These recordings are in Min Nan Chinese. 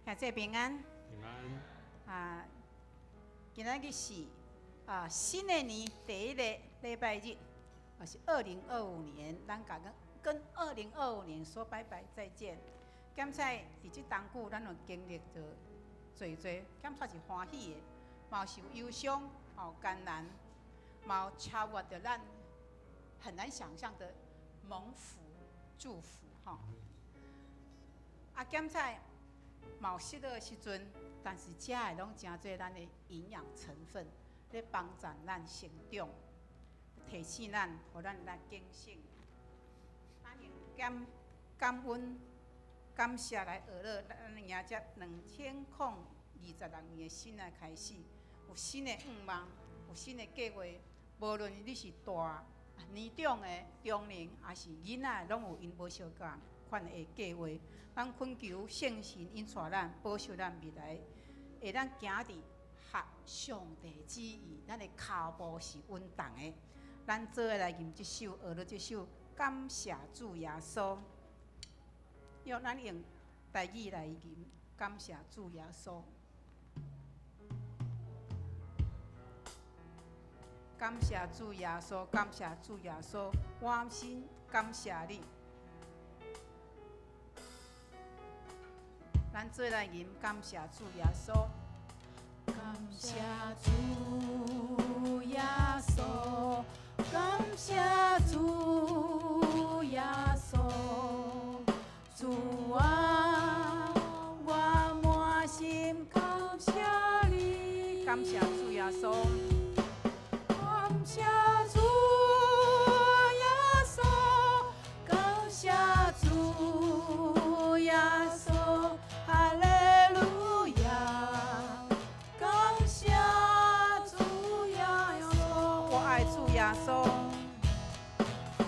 兄弟平安。平安。啊，今仔日是新的年第一个禮拜日，是2025年，咱共跟2025年說拜拜再見。檢採佇這當久，咱有經歷著濟濟，檢採是歡喜的，嘛是有憂傷，有艱難，嘛有超越著咱很難想象的蒙福祝福吼。啊，檢採嘛有失落的時陣，但是這个攏成做咱的營養成分，咧幫助咱成長，提醒咱，予咱來警醒。咱用感感恩、感謝來學樂，咱迎接2026年的新的開始，有新的願望，有新的計劃。無論你是大年長的、中年，抑是囡仔，攏有𪜶無相仝款的計劃。咱懇求聖神引帶咱，保守咱未來，會當行佇合上帝旨意，咱的跤步是穩當的。咱做伙來吟這首，學樂這首，感謝主耶穌。用咱用台語來吟，感謝主耶穌。感謝主耶穌，感謝主耶穌，滿心感謝你。咱做來吟，感謝主耶穌。感謝主耶穌，感謝主耶穌，主啊，我滿心感謝你。感謝主耶穌。感謝主耶穌，感謝主耶穌，哈利路亞！感謝主耶穌，我愛主耶穌，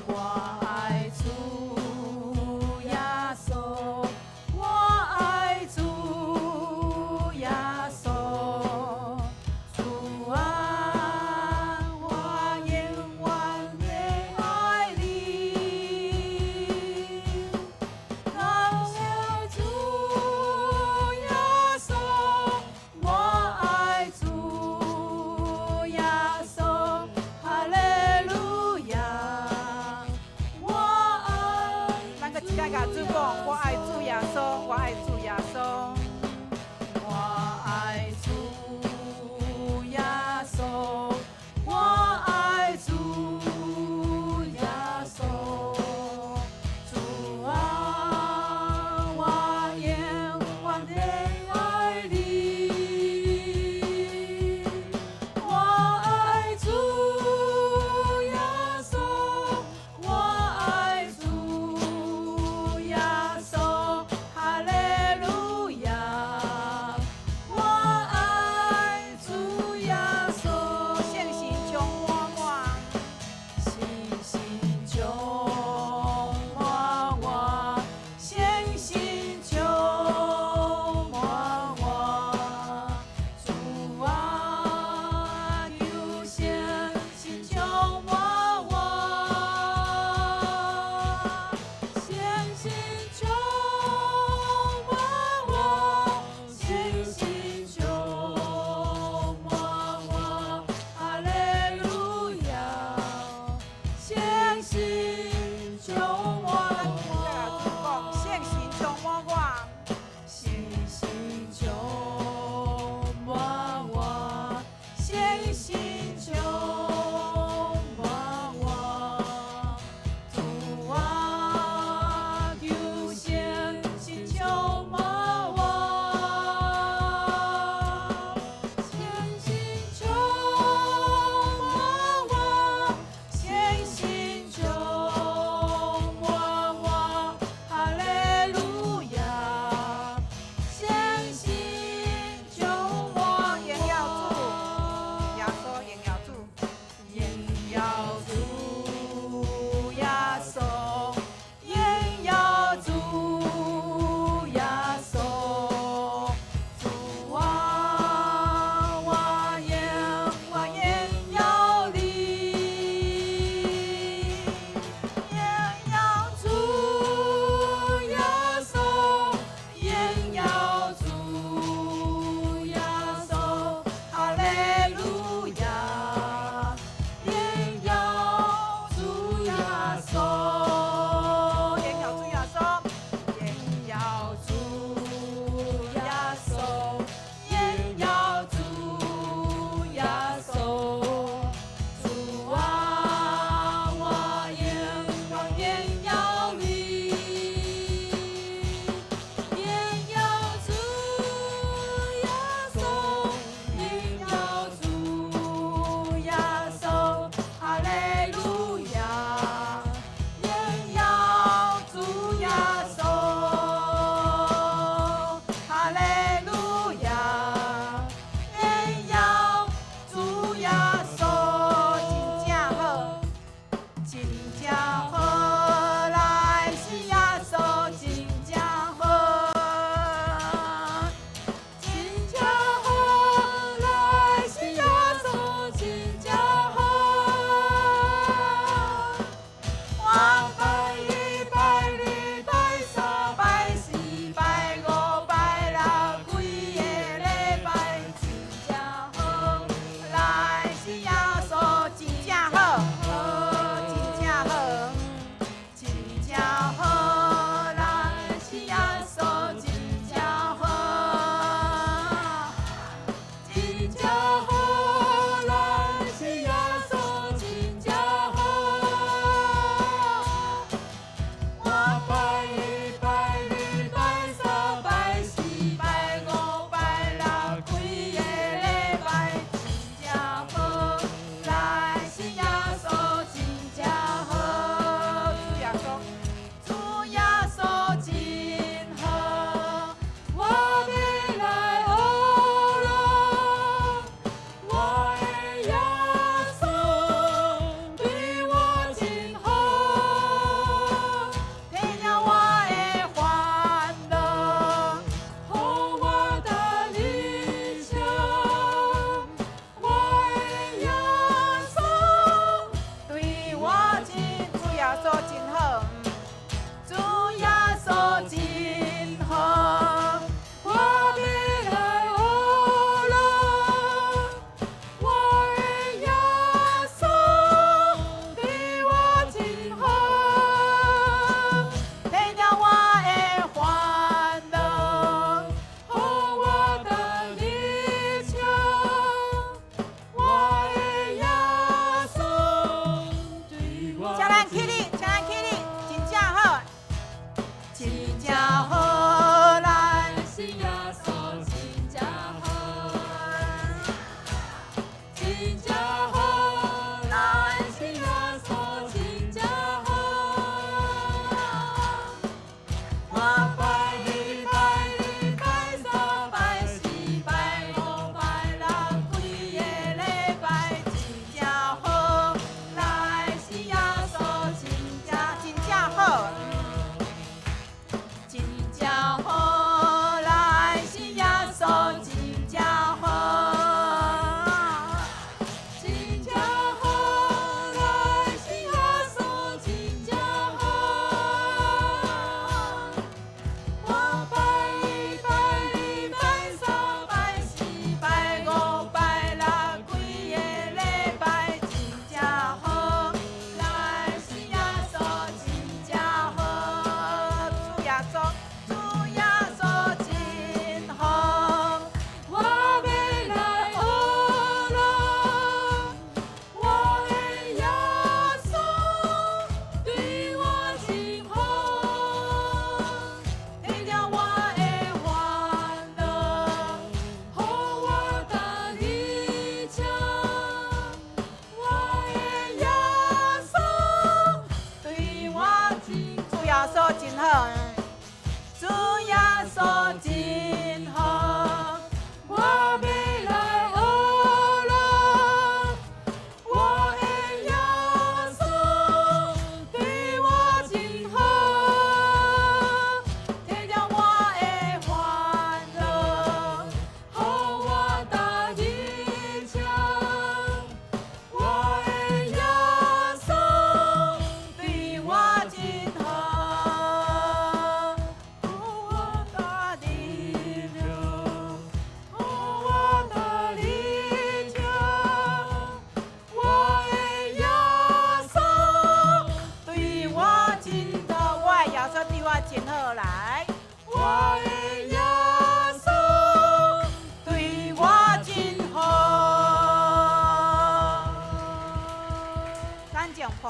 我愛主耶穌，我愛主耶穌，主啊，我永遠的愛你。感謝主耶穌，我愛主耶穌，哈利路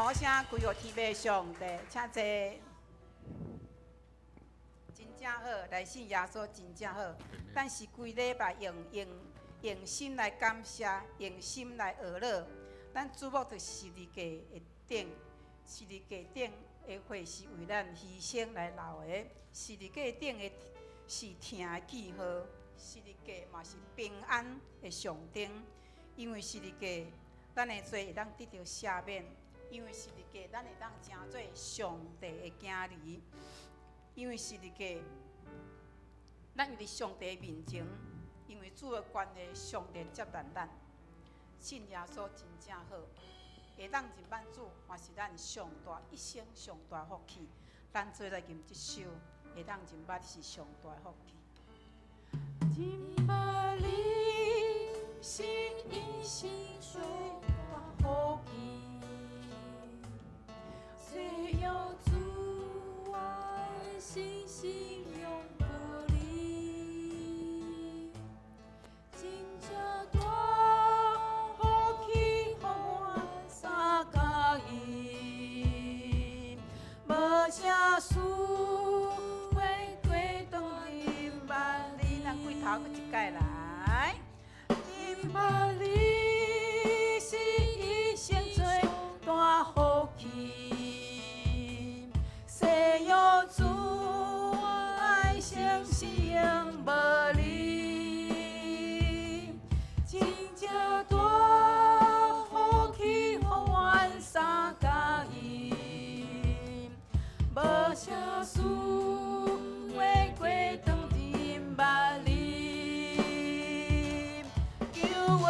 呼聲歸予天父上帝，請坐。真正好，來信耶穌真正好。咱是規禮拜用用用心來感謝，用心來學樂。咱注目佇十字架的頂，十字架頂的血是為咱犧牲來流的。十字架頂的是疼的記號，十字架嘛是平安的象徵。因為十字架，咱的罪會當得著赦免；因為十字架，咱會當成做上帝的囝兒。因為十字架，咱佇上帝面前，因為主的關係，上帝接納咱。信耶穌真正好，會當認捌主，嘛是咱上大一生上大福氣。咱做來吟這首，會當認捌是上大福氣。認捌你是一生上大福氣，需要主愛，生死永無離，真正大福氣，予我相佮伊，無啥事會過當認捌你，咱開頭閣一擺來。認捌你是一生最大福氣，誓約主愛生死永無離，真正大福氣，予阮相佮伊，無啥事會過當認捌你，求話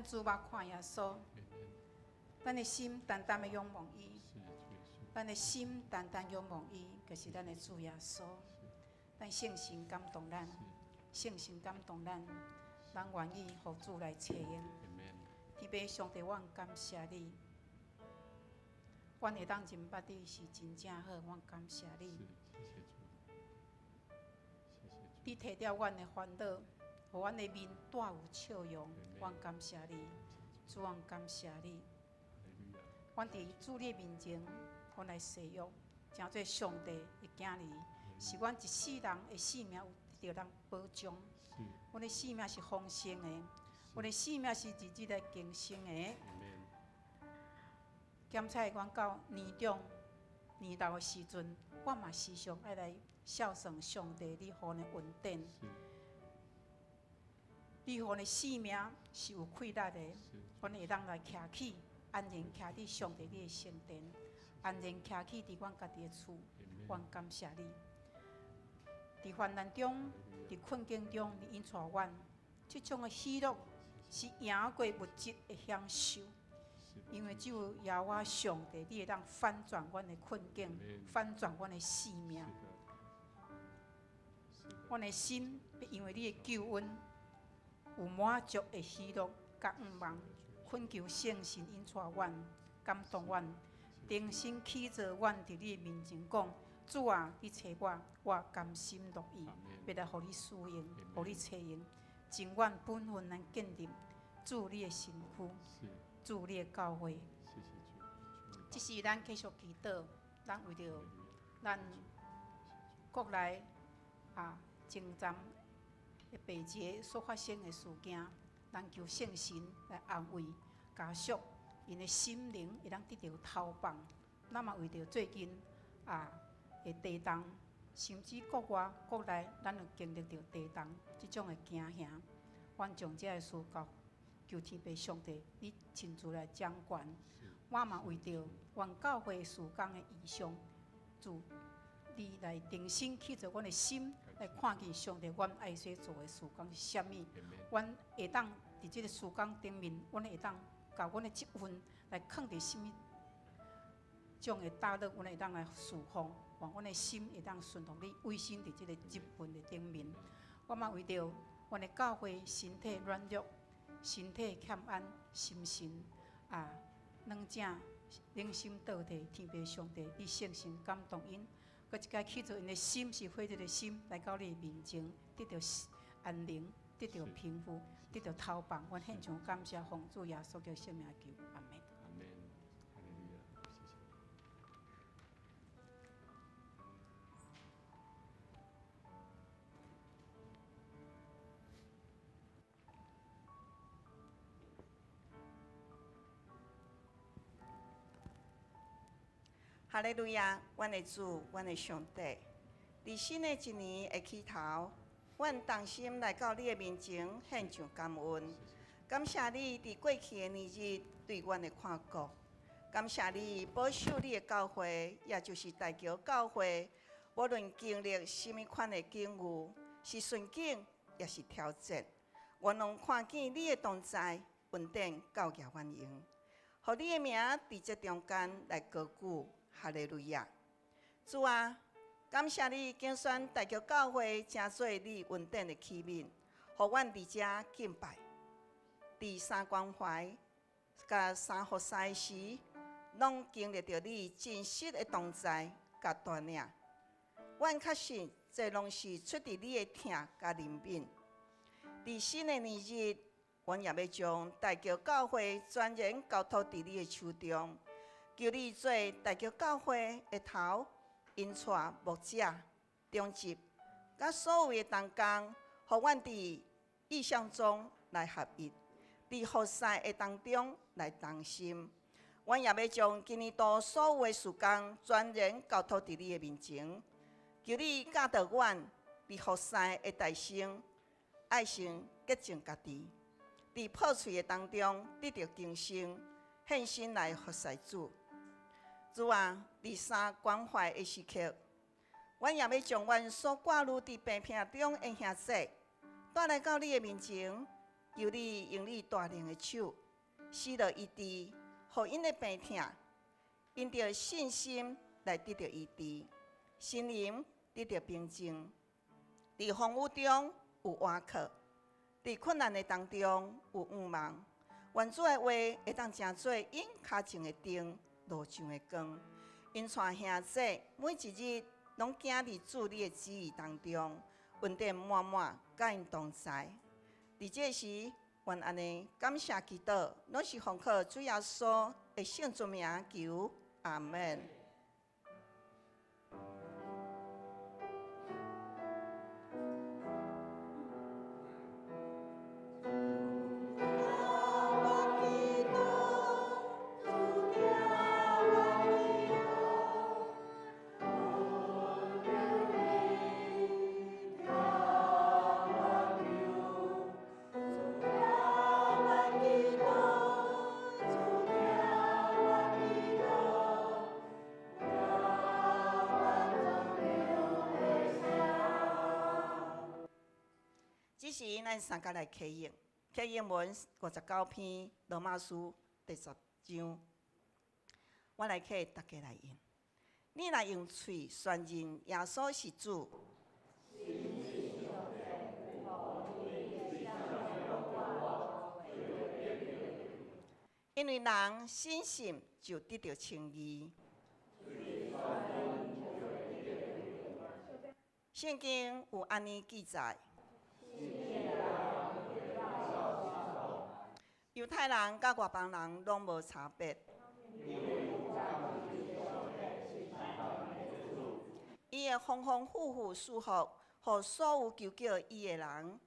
咱注目看耶穌，咱的心單單的仰望伊，咱的心單單仰望伊，就是咱的主耶穌。咱聖神感動咱，聖神感動咱，咱願意予主來差用。天父上帝，阮感謝你，阮會當認捌你是真正好，阮感謝你。你提掉阮的煩惱，予阮的面帶有笑容，阮感謝你，主，阮感謝你。阮佇主你面前，阮來誓約，成做上帝的囝兒，是阮一世人的性命有得著人保障。阮的性命是豐盛的，阮的性命是日日來更新的。檢採阮到年長年老的時陣，我嘛時常愛來孝順上帝，你予阮的恩典，你予阮的性命是有氣力的，阮會當來徛起，安然徛佇上帝你的聖殿，安然徛起佇阮家己的厝，阮感謝你。佇患難中，佇困境中，你引帶阮，這種的喜樂是贏過物質的享受。因為只有耶和華上帝，你會當翻轉阮的困境，翻轉阮的性命。阮的心欲因為你的救恩有滿足的喜樂佮向望，懇求聖神引帶阮，感動阮，重新起造阮佇你的面前講：主啊，你差我，我甘心樂意，欲來予你使用，予你差用，盡阮本分來建立主你的身軀。主你的教會，這是咱繼續祈禱，咱為著咱國內啊，前站的白節所發生的事件，咱求聖神來安慰家屬，𪜶的心靈會當得著投放。咱嘛為著最近啊的地動，甚至國外、國內，咱有經歷著地動這種的驚嚇，阮將這个事交。求天父上帝，你親自來掌權。我嘛為著阮教會事工的異象，主你來重新起造阮的心，來看見上帝，阮愛所做的事工是啥物。阮會當佇這个事工頂面，阮會當共阮的職分來囥佇啥物種的大樂，阮會當來侍奉，願阮的心會當順服你，委身佇這个職分的頂面。我嘛為著阮的教會身體軟弱，身體欠安，心神啊軟正，靈心倒退，天父上帝，你聖神感動𪜶，閣一擺起造𪜶的心是火熱的心，來到你的面前，得著安寧，得著平復，得著投放。阮獻上感謝，奉主耶穌的聖名求，阿門。阿門。哈利路亞，謝謝。哈利路亞，阮的主，阮的上帝，佇新的一年的起頭，阮同心來到你的面前獻上感恩，感謝你佇過去的年日對阮的看顧，感謝你保守你的教會，也就是大橋教會，無論經歷啥物款的境遇，是順境抑是挑戰，阮攏看見你的同在，恩典夠額阮用，予你的名佇這中間來高舉。哈利路亞！主啊，感謝你揀選大橋教會，成做你恩典的器皿，予阮佇遮敬拜，佇三關懷佮三服侍時，攏經歷著你真實的同在佮帶領。阮確信，這攏是出佇你的疼佮憐憫。佇新的年日，阮也欲將大橋教會全然交託佇你的手中。求你做大橋教會的頭，引帶牧者、長執，佮所有的同工，予阮佇異象中來合一，佇服侍的當中來同心。阮也欲將今年度所有的事工全然交託佇你的面前，求你教導阮佇服侍的大聲，愛先潔淨家己，佇破碎的當中得著更新，獻身來服侍主。主啊，佇三關懷的時刻，阮也欲將阮所掛慮佇病病中的兄姊帶來到你的面前，求你用你大能的手，施落醫治，予𪜶的病痛，因著信心來得著醫治，心靈得著平靜。佇風雨中有倚靠，佇困難的當中有盼望。願主的話會當成做𪜶跤前的燈，路上的光。𪜶帶兄姊每一日攏行佇主你的旨意當中，恩典滿滿，佮𪜶同在。佇這時，願按呢感謝祈禱，攏是奉靠主耶穌的聖尊名求，阿門。這時，咱三個來啟應，啟應文59篇，羅馬書第10章。我來啟，大家來應。你若用喙宣認耶穌是主，因為人深信就得著稱義。聖經有按呢記載。猶太人佮外邦人攏無差別。伊會豐豐富富賜福，予所有求叫伊的人。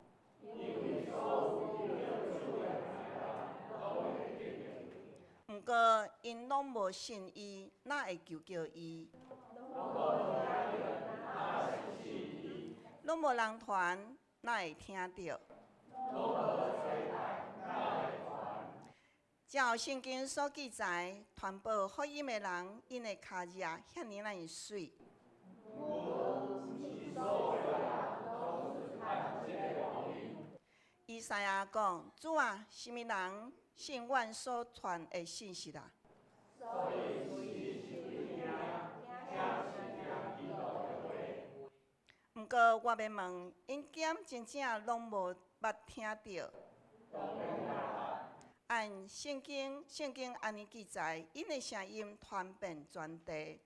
毋過，𪜶攏無信伊，哪會求叫伊？攏無人傳，哪會聽著？照聖經所記載，傳報福音的人，𪜶的跤跡遐爾仔爾媠。以賽亞講：主啊，啥物人信阮所傳的信息啊？毋過我欲問，𪜶敢真正攏無捌聽著？按聖經，聖經按呢記載，𪜶的聲音傳遍全地。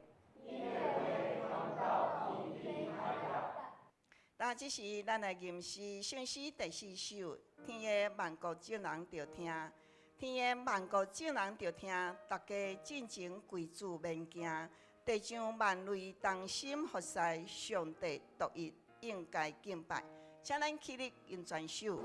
但這時，咱來吟詩，聖詩第四首，天的萬國眾人著聽，天的萬國眾人著聽，逐家進前歸主免驚，地上萬類同心服侍上帝獨一，應該敬拜。請咱起立吟全首。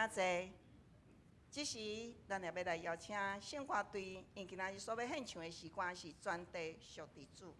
請坐。這時，咱也欲來邀請聖歌隊，𪜶今仔日所欲獻唱的詩歌是《全地屬佇主》。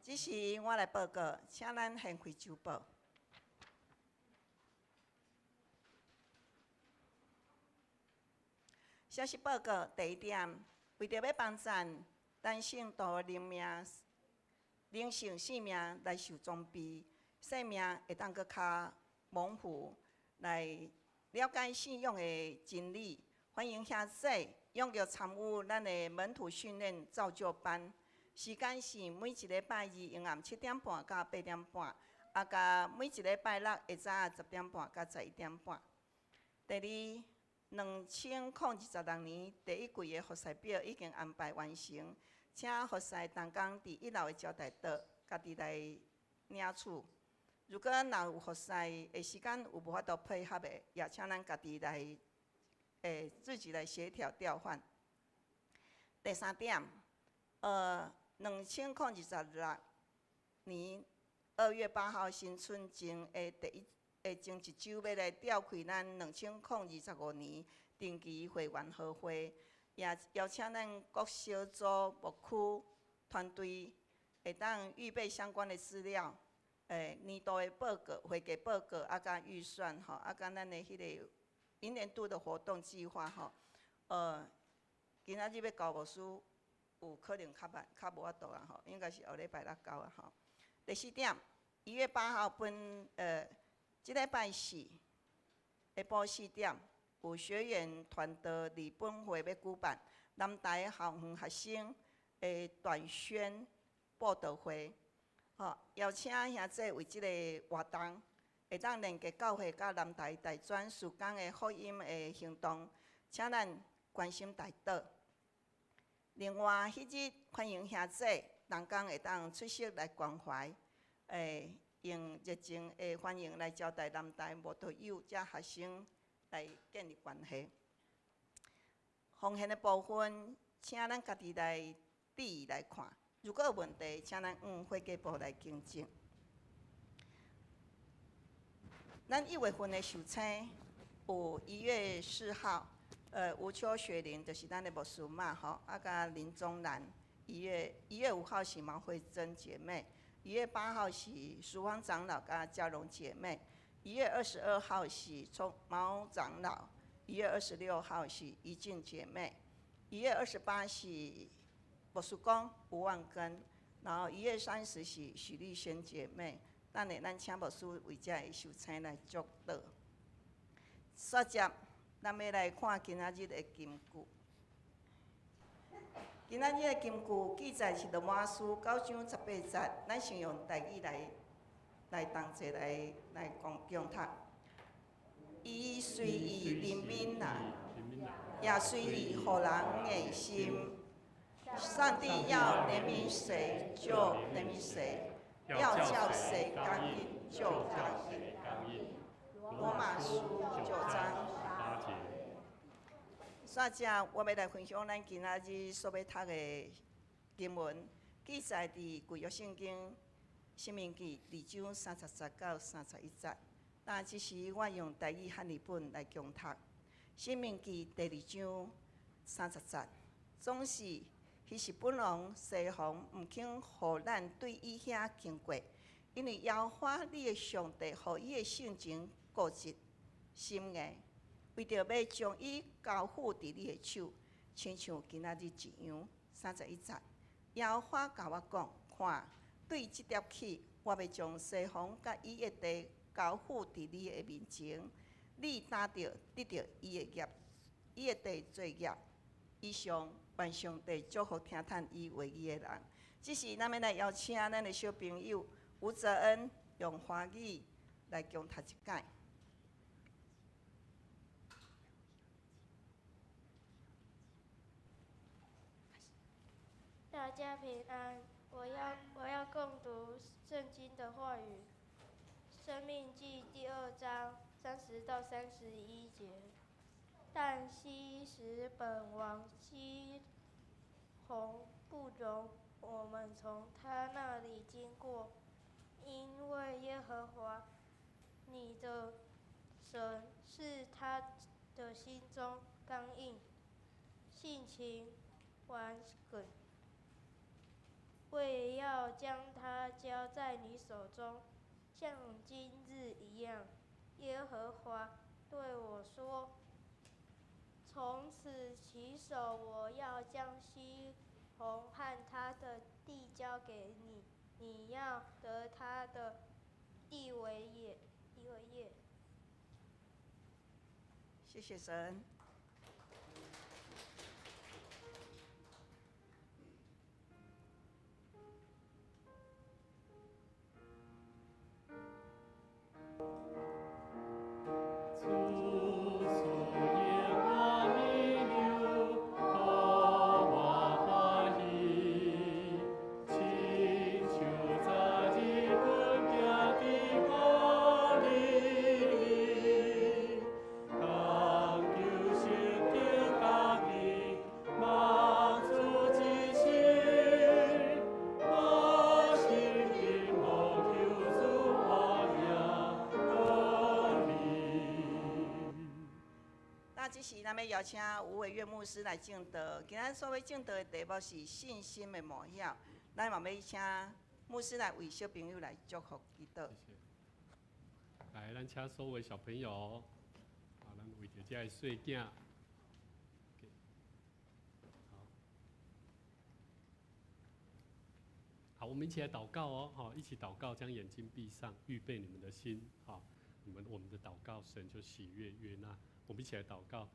這時我來報告，請咱獻開週報。消息報告第一點，為著欲幫贊咱聖徒靈命、靈性生命來受裝備，生命會當閣較豐富，來了解信仰的真理。欢迎兄姊踊跃参与咱的门徒训练造就班，时间是每一礼拜二下暗7点半到8点半，啊，佮每一礼拜六下早10点半到11点半。第二，2026年第一季的服侍表已经安排完成，请服侍同工伫一楼的招待桌，家己来领取。如果若有服侍的时间有无法度配合的，也请咱家己来，自己来协调调换。第三点，2026年2月8号新春前的第一，前一周欲来召开咱2025年定期会员合会，也邀请咱各小组牧区团队会当预备相关的资料，年度的报告、会计报告，啊，佮预算吼，啊，佮咱的彼个明年度的活动计划吼，今仔日欲交牧师有可能较慢，较无法度啊吼，应该是后礼拜才交啊吼。第四点，1月8号本这礼拜四下晡4点，有学员团队伫本会欲举办南台校园学生的短宣布道会，吼，邀请兄姊为这个活动，会当连结教会佮南台大专事工的福音的行动，请咱关心代祷。另外，彼日欢迎兄姊同工会当出席来关怀，用热情的欢迎来招待南台慕道友遮学生来建立关系。奉献的部分，请咱家己来注意来看。如果有问题，请咱向会计部来更正。咱一月份的受请有1月4号，吴秋雪玲就是咱的牧师嘛吼，啊，佮林宗兰。1月5号是毛慧珍姐妹，1月8号是淑芳长老佮嘉荣姐妹，1月22号是聪毛长老，1月26号是怡静姐妹，1月28是牧师公吴万根，然后1月30是许丽萱姐妹。等下咱请牧师为这个受请来祝祷。煞接，咱欲来看今仔日的金句。今仔日的金句记载是罗马书9章18节，咱先用台语来同齐来讲共读。伊随意怜悯人，也随意予人硬心。上帝要怜悯谁就怜悯谁，要叫谁刚硬就刚硬。罗马书9章。煞接，我欲来分享咱今仔日所欲读的经文，记载伫旧约圣经申命记2章30节到31节。但这时我用台语汉译本来共读。申命记第二章三十节，总是希实本王西宏毋肯予咱对伊遐经过，因为耶和华你的上帝予伊的性情固执心硬，为著欲将伊交付伫你的手，亲像今仔日一样。31节，耶和华共我讲：看，对这粒起，我欲将西宏佮伊的地交付伫你的面前，你打著得著伊的业，伊的地做业。以上，愿上帝祝福听趁伊话语的人。这时，咱欲来邀请咱的小朋友吴泽恩用华语来共读一解。大家平安，我要共读圣经的话语，《申命记》第二章30到31节。但希实本王西宏不容我们从他那里经过，因为耶和华你的神使他的心中刚硬，性情顽梗，为要将他交在你手中，像今日一样。耶和华对我说：从此起手，我要将西宏和他的地交给你，你要得他的地为业。地为业。谢谢神。咱欲邀請吳偉岳牧師來證道。今仔所欲證道的題目是信心的冒險。咱嘛欲請牧師來為小朋友來祝福祈禱。謝謝。來，咱請所有小朋友，啊，咱為著遮个細囝，好，好，我們一起來禱告哦，好，一起禱告，將眼睛閉上，預備你們的心，好，你們我們的禱告，神就喜悅悅納。我們一起來禱告，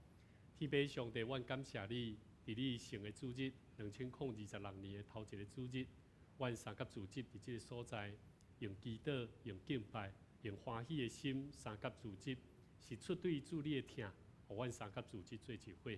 天父上帝，阮感謝你，佇你聖的主日，2026年的頭一个主日，阮三佮聚集佇這个所在，用祈禱、用敬拜、用歡喜的心，三佮聚集，是出對主你的疼，予阮三佮聚集做一伙。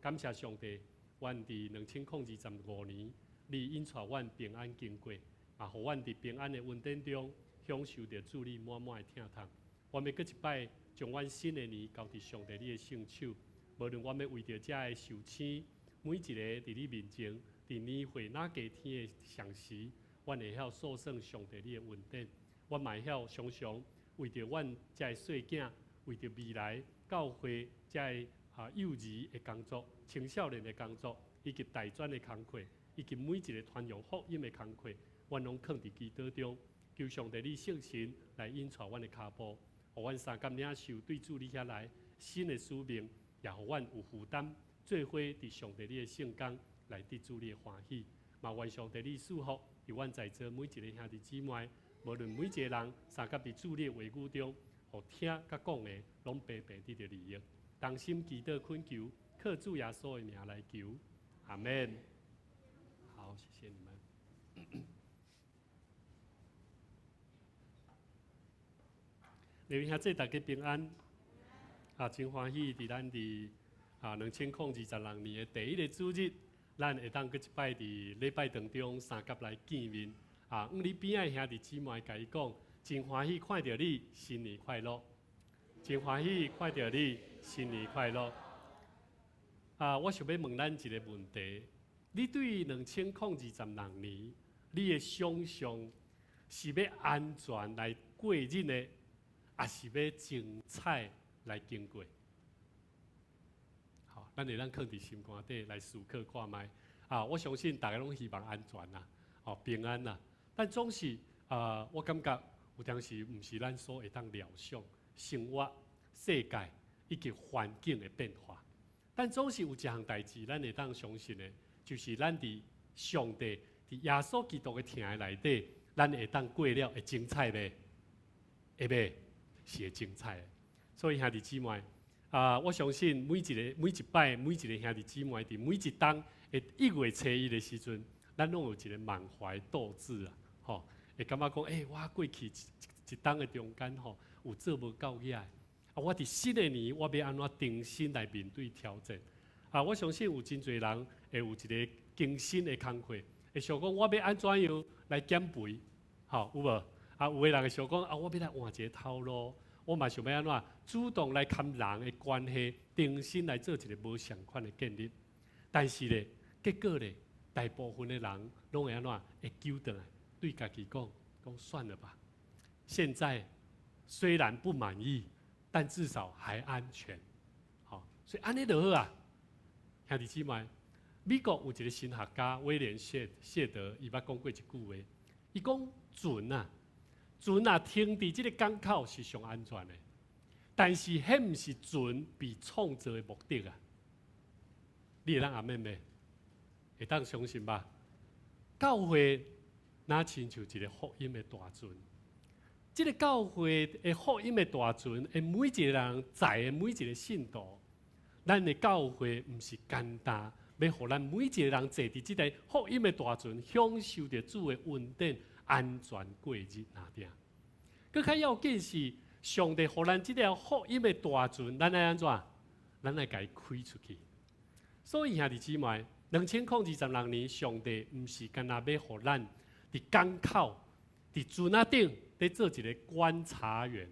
感謝上帝，阮佇2025年，你引帶阮平安經過，也予阮佇平安的恩典中，享受著主你滿滿的疼痛。阮欲閣一擺將阮新的年交佇上帝你的聖手，無論阮欲為著遮个壽星，每一个佇你面前，佇年歲若加添的同時，阮會曉數算上帝你的恩典。阮嘛會曉常常為著阮遮个細囝，為著未來教會遮个幼兒的工作、青少年的工作，以及大專的工課，以及每一个傳揚福音的工課，阮攏囥佇祈禱中，求上帝你聖神來引帶阮的跤步。予阮三佮領受對主你遐來新的使命，也予阮有負擔，做伙佇上帝你的聖工來得主你的歡喜。嘛願上帝你賜福，佇阮在座每一个兄弟姊妹，無論每一个人相佮佇主你的話語中，予聽佮講的攏白白得著利益。同心祈禱懇求，靠主耶穌的名來求，阿們。好，謝謝你們。各位兄弟，大家平安。啊，真歡喜佇咱佇2026年的第一个主日，咱會當閣一擺佇禮拜當中相佮來見面。啊，向你邊仔兄弟姊妹共伊講，真歡喜看著你，新年快樂！真歡喜看著你，新年快樂！啊，我想欲問咱一个問題：你對2026年，你的想像是欲安全來過日呢，抑是欲精彩來經過？好，咱會當囥佇心肝底來思考看覓。啊，我相信大家攏希望安全啦，哦，平安啦。但總是啊，我感覺有當時毋是咱所會當料想生活、世界以及環境的變化。但總是有一項代誌，咱會當相信的，就是咱佇上帝、佇耶穌基督的疼的內底，咱會當過了會精彩袂？會袂？是會精彩的。所以兄弟姊妹，啊，我相信每一个、每一擺、每一个兄弟姊妹佇每一冬的1月初1的時陣，咱攏有一个滿懷鬥志啊，吼，會感覺講，欸，我過去一一冬的中間吼，有做無夠額，啊，我佇新的年，我欲按怎重新來面對挑戰？啊，我相信有真濟人會有一个更新的工課，會想講我欲按怎樣來減肥，吼，有無？啊，有的人會想講，啊，我欲來換一个頭路，我嘛想欲按怎主動來佮人的關係，重新來做一个無仝款的建立。但是咧，結果咧，大部分的人攏會按怎會糾轉來，對家己講，講算了吧。現在雖然不滿意，但至少還安全。好，所以按呢就好啊。兄弟姊妹，美國有一个神學家威廉謝謝德，伊捌講過一句話，伊講船啊，船啊停佇這个港口是上安全的，但是彼毋是船被創造的目的啊。你會當阿們袂？會當相信吧？教會若親像一个福音的大船，這个教會的福音的大船，的每一个人載的每一个信徒，咱的教會毋是簡單，欲予咱每一个人坐佇這个福音的大船，享受著主的恩典，安全過日爾爾。閣較要緊是，上帝予咱這條福音的大船，咱愛按怎？咱愛共伊開出去。所以兄弟姊妹，2026年，上帝毋是干焦欲予咱佇港口、佇船仔頂咧做一个觀察員。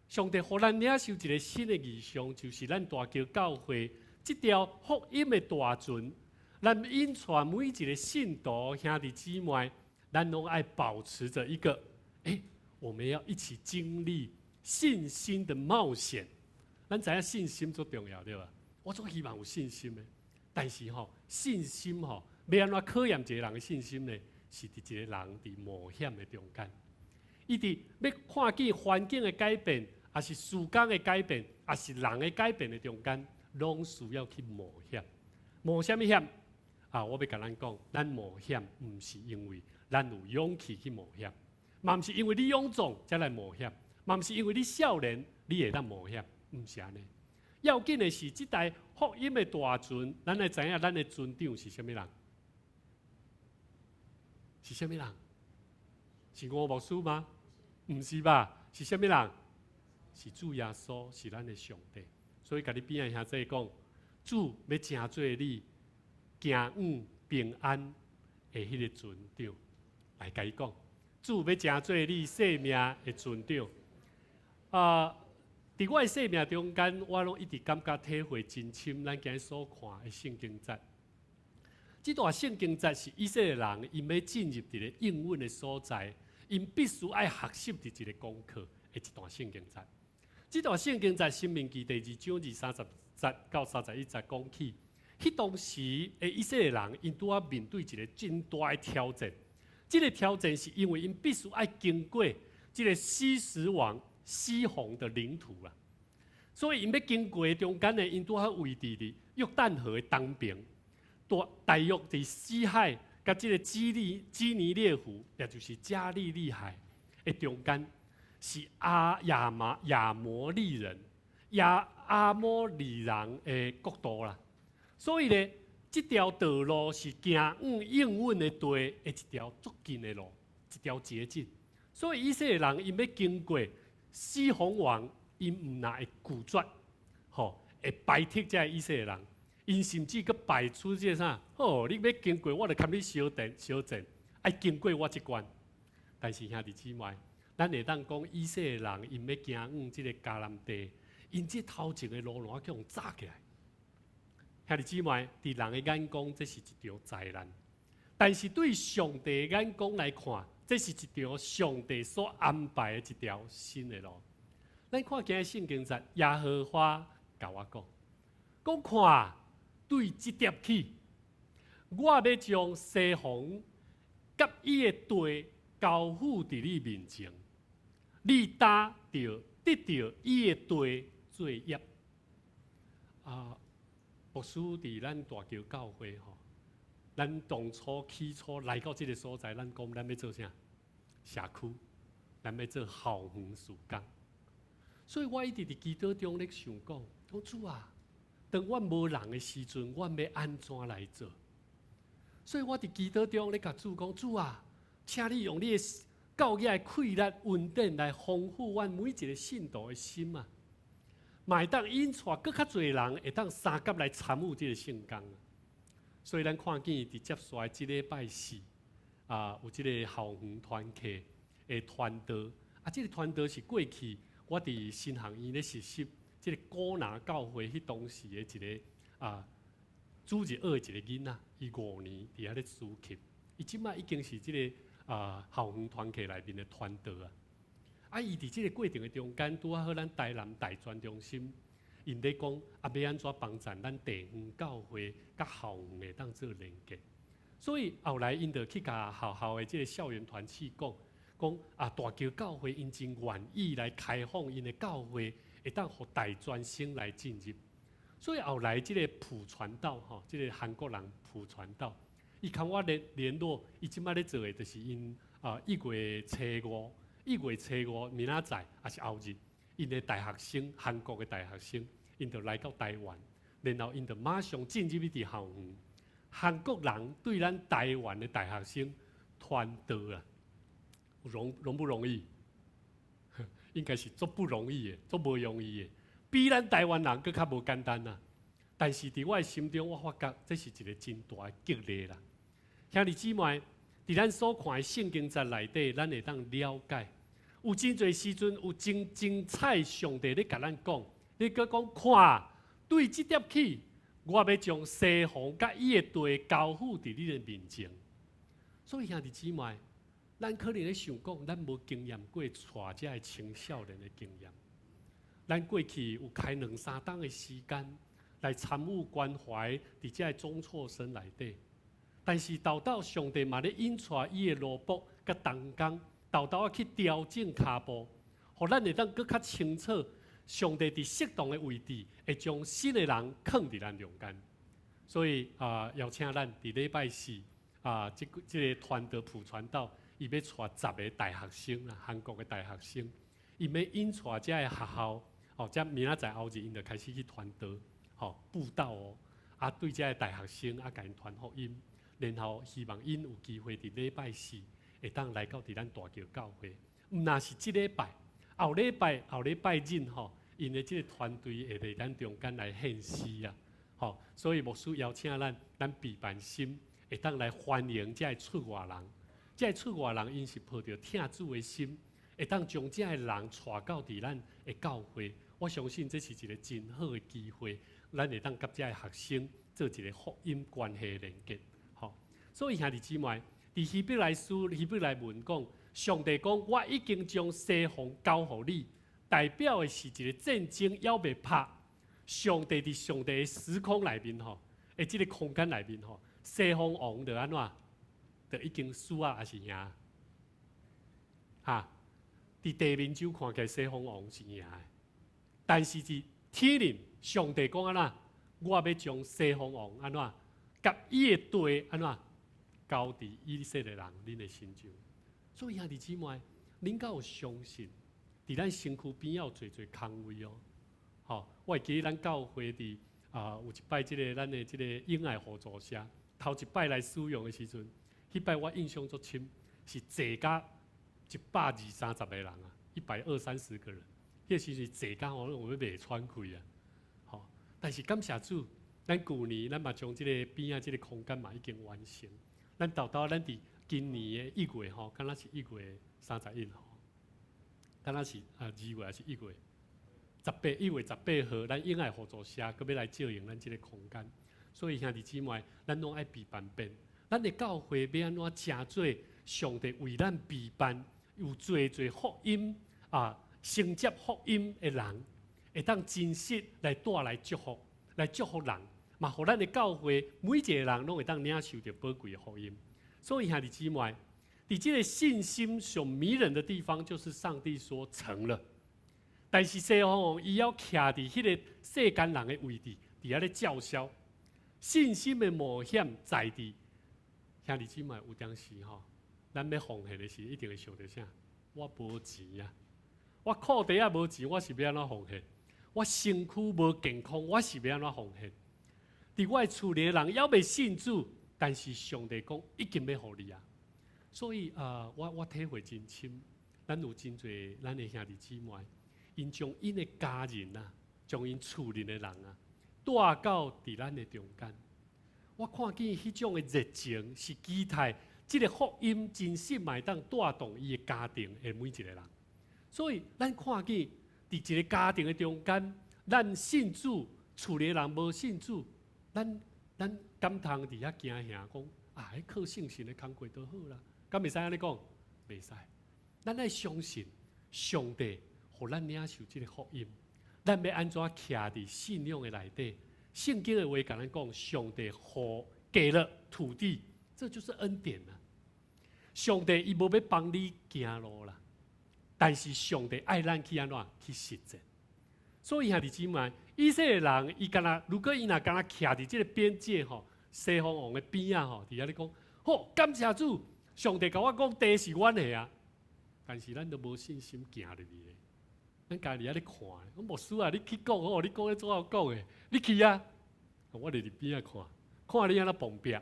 上帝予咱領受一个新的異象，就是咱大橋教會這條福音的大船，咱引帶每一个信徒兄弟姊妹，咱攏愛保持著一個，欸，我們要一起經歷信心的冒險。咱知影信心足重要，對吧？我總希望有信心的，但是吼，信心吼，欲按怎考驗一個人的信心呢？是佇一個人佇冒險的中間，伊佇欲看見環境的改變，抑是時間的改變，抑是人的改變的中間，攏需要去冒險。冒啥物險？啊，我欲共咱講，咱冒險毋是因為咱有勇氣去冒險，嘛毋是因為你勇壯才來冒險，嘛毋是因為你少年你會當冒險，毋是按呢。要緊的是，這台福音的大船，咱來知影咱的船長是啥物人？是啥物人？是吳牧師嗎？毋是吧？是啥物人？是主耶穌，是咱的上帝。所以，共你邊仔兄弟講，主欲成做你行往平安的彼个船長，來共伊講，主欲成做你生命的船長。啊，佇我的生命中間，我攏一直感覺體會真深。咱今日所看的聖經節，這段聖經節是以色列人𪜶欲進入佇个應允的所在，𪜶必須愛學習佇一個功課的一段聖經節。這段聖經在申命記第二章二三十節到31節講起，彼當時的以色列人，𪜶拄仔面對一個真大的挑戰。這個挑戰是因為𪜶必須愛經過這個西什王西宏的領土啦，所以𪜶欲經過中間呢，𪜶拄好位置佇約旦河的東邊，大約佇死海佮這個基尼列湖，也就是加利利海的中間，是阿亞瑪亞摩利人亞阿摩利人的國度啦。所以呢，這條道路是行往應允的地的一條足近的路，一條捷徑。所以以色列人𪜶欲經過西宏王，𪜶毋但會拒絕，吼，會排斥這个以色列人，𪜶甚至閣擺出這个啥？吼，你欲經過，我就共你相戰相戰，愛經過我這關。但是兄弟姊妹，咱會當講以色列人𪜶欲行往這个迦南地，𪜶這頭前的路欄去予閘起來。兄弟姊妹，佇人的眼光，這是一場災難；但是對上帝的眼光來看，這是一條上帝所安排的一條新的路。咱看今日聖經節，耶和華共我講，講看對這點起，我欲將西宏佮伊的地交付佇你面前，你當著得著伊的地做業。啊，牧師佇咱大橋教會吼，咱當初起初來到這个所在，咱講咱欲做啥？社區，咱欲做校園事工。所以我一直佇祈禱中咧想講，講主啊，當阮無人的時陣，阮欲按怎來做？所以我佇祈禱中咧共主講，主啊，請你用你的教義的氣力恩典來豐富阮每一个信徒的心啊！嘛會當引帶閣較濟人會當相佮來參與這个聖工。所以咱看見佇接紲的這禮拜四啊，有這个校園團契的傳道啊，這个傳道是過去我佇神學院咧實習，這个古拿教會彼當時的一個啊主日學的一个囡仔，伊5年佇遐咧暑期，伊這擺已經是這个啊校園團契內面的傳道啊。啊，伊佇這个過程的中間，拄仔好咱台南大專中心，𪜶咧講啊，欲按怎幫贊咱地方教會佮校園會當做連結。所以後來𪜶就去共學校的這个校園團契講，講啊，大橋教會𪜶真願意來開放𪜶的教會，會當予大專生來進入。所以後來這个朴傳道吼，這个韓國人朴傳道，伊共我聯聯絡，伊這擺咧做的就是𪜶啊1月初5，1月初5明仔載抑是後日，𪜶的大學生，韓國的大學生，𪜶就來到台灣，然後𪜶就馬上進入去佇校園。韓國人對咱台灣的大學生傳道啊，容不容易？應該是足不容易的，足無容易的，比咱台灣人閣較無簡單啊。但是佇我的心中，我發覺這是一个真大的激勵啦。兄弟姊妹，佇咱所看的聖經節內底，咱會當了解，有真濟時陣有真精彩，上帝咧共咱講，你閣講看，對這點起，我欲將西宏佮伊的地交付佇你的面前。所以兄弟姊妹，咱可能咧想講，咱無經驗過帶這个青少年的經驗。咱過去有開兩三冬的時間，來參與關懷佇遮个中輟生內底。但是豆豆上帝嘛咧引帶伊的奴僕佮同工，豆豆仔去調整跤步，予咱會當閣較清楚，上帝佇適當的位置，會將新的人囥佇咱中間。所以啊，邀請咱佇禮拜四啊，這個這个團隊普傳道，伊欲帶10個大學生啦，韓國的大學生，伊欲引帶遮个學校，哦，這明仔載後日𪜶就開始去傳道，吼，佈道哦，啊，對遮个大學生啊，共𪜶傳福音，然後希望𪜶有機會佇禮拜四會當來到佇咱大橋教會，毋若是這禮拜，後禮拜後禮拜日吼，𪜶的這個團隊會佇咱中間來獻詩啊，吼，所以牧師邀請咱，咱備辦心會當來歡迎遮个出外人，遮个出外人𪜶是抱著疼主的心，會當將遮个人帶到佇咱的教會。我相信這是一個真好的機會，咱會當佮遮个學生做一個福音關係連結。吼，所以兄弟姊妹，佇希伯來書、希伯來文講，上帝講我已經將西方交予你，代表的是一個戰爭猶未拍。上帝佇上帝的時空內面吼，的這個空間內面吼，西方王就按怎？就已經輸啊，抑是贏？哈？佇地面上看起來西方王是贏的，但是佇天靈，上帝講按怎？我欲將西方王按怎？佮伊的地按怎？交佇以色列人恁的身上。所以兄弟姊妹，恁敢有相信？佇咱身軀邊仔有濟濟空位哦。吼，我會記得咱教會佇啊有一擺這个咱的這个英愛互助社頭一擺來使用的時陣，彼擺我印象足深，是坐甲一百二三十个人啊，一百二三十個人，彼個時陣坐甲吼攏欲袂喘氣啊。吼，但是感謝主，咱舊年咱嘛將這個邊仔這个空間嘛已經完成。咱沓沓咱佇今年的1月吼，敢若是1月31號，敢若是啊2月抑是一月？十八1月18號，咱英愛互助社閣欲來借用咱這个空間，所以兄弟姊妹，咱攏愛備辦變。咱的教會欲按怎成做上帝為咱備辦有濟濟福音啊，承接福音的人，會當真實來帶來祝福，來祝福人，嘛予咱的教會每一個人攏會當領受著寶貴的福音。所以兄弟姊妹，佇這个信心上迷人的地方，就是上帝說成了。但是西方王伊猶徛佇彼个世間人的位置，佇遐咧叫囂。信心的冒險在佇兄弟姊妹有當時吼，咱欲奉獻的時，一定會想著啥？我無錢啊，我褲袋仔無錢，我是欲按怎奉獻？我身軀無健康，我是欲按怎奉獻？佇我的厝裡的人猶未信主，但是上帝講已經欲予你啊。所以啊，我體會真深，咱有真濟咱的兄弟姊妹，𪜶將𪜶的家人啊，將𪜶厝裡的人啊，帶到佇咱的中間。我看見彼種的熱情，是期待這个福音真實嘛會當帶動伊的家庭的每一個人。所以，咱看見佇一个家庭的中間，咱信主，厝裡的人無信主，咱敢通佇遐驚嚇講啊？彼靠聖神的工課就好啦，敢會使按呢講？袂使。咱愛相信上帝，予咱領受這个福音。咱欲按怎徛佇信仰的內底？聖經的話共咱講，上帝予給了土地，這就是恩典啊！上帝伊無欲幫你行路啦，但是上帝愛咱去按怎去實踐。所以兄弟姊妹，以色列人伊敢若，如果伊若敢若徛佇這个邊界吼，西方王的邊仔吼，佇遐咧講，好，感謝主，上帝共我講地是阮的啊，但是咱都無信心行入去咧。咱家己佇遐咧看，講牧師啊，你去講好，你講得足好講的，你去啊，我佇佇邊仔看，看你按怎碰壁。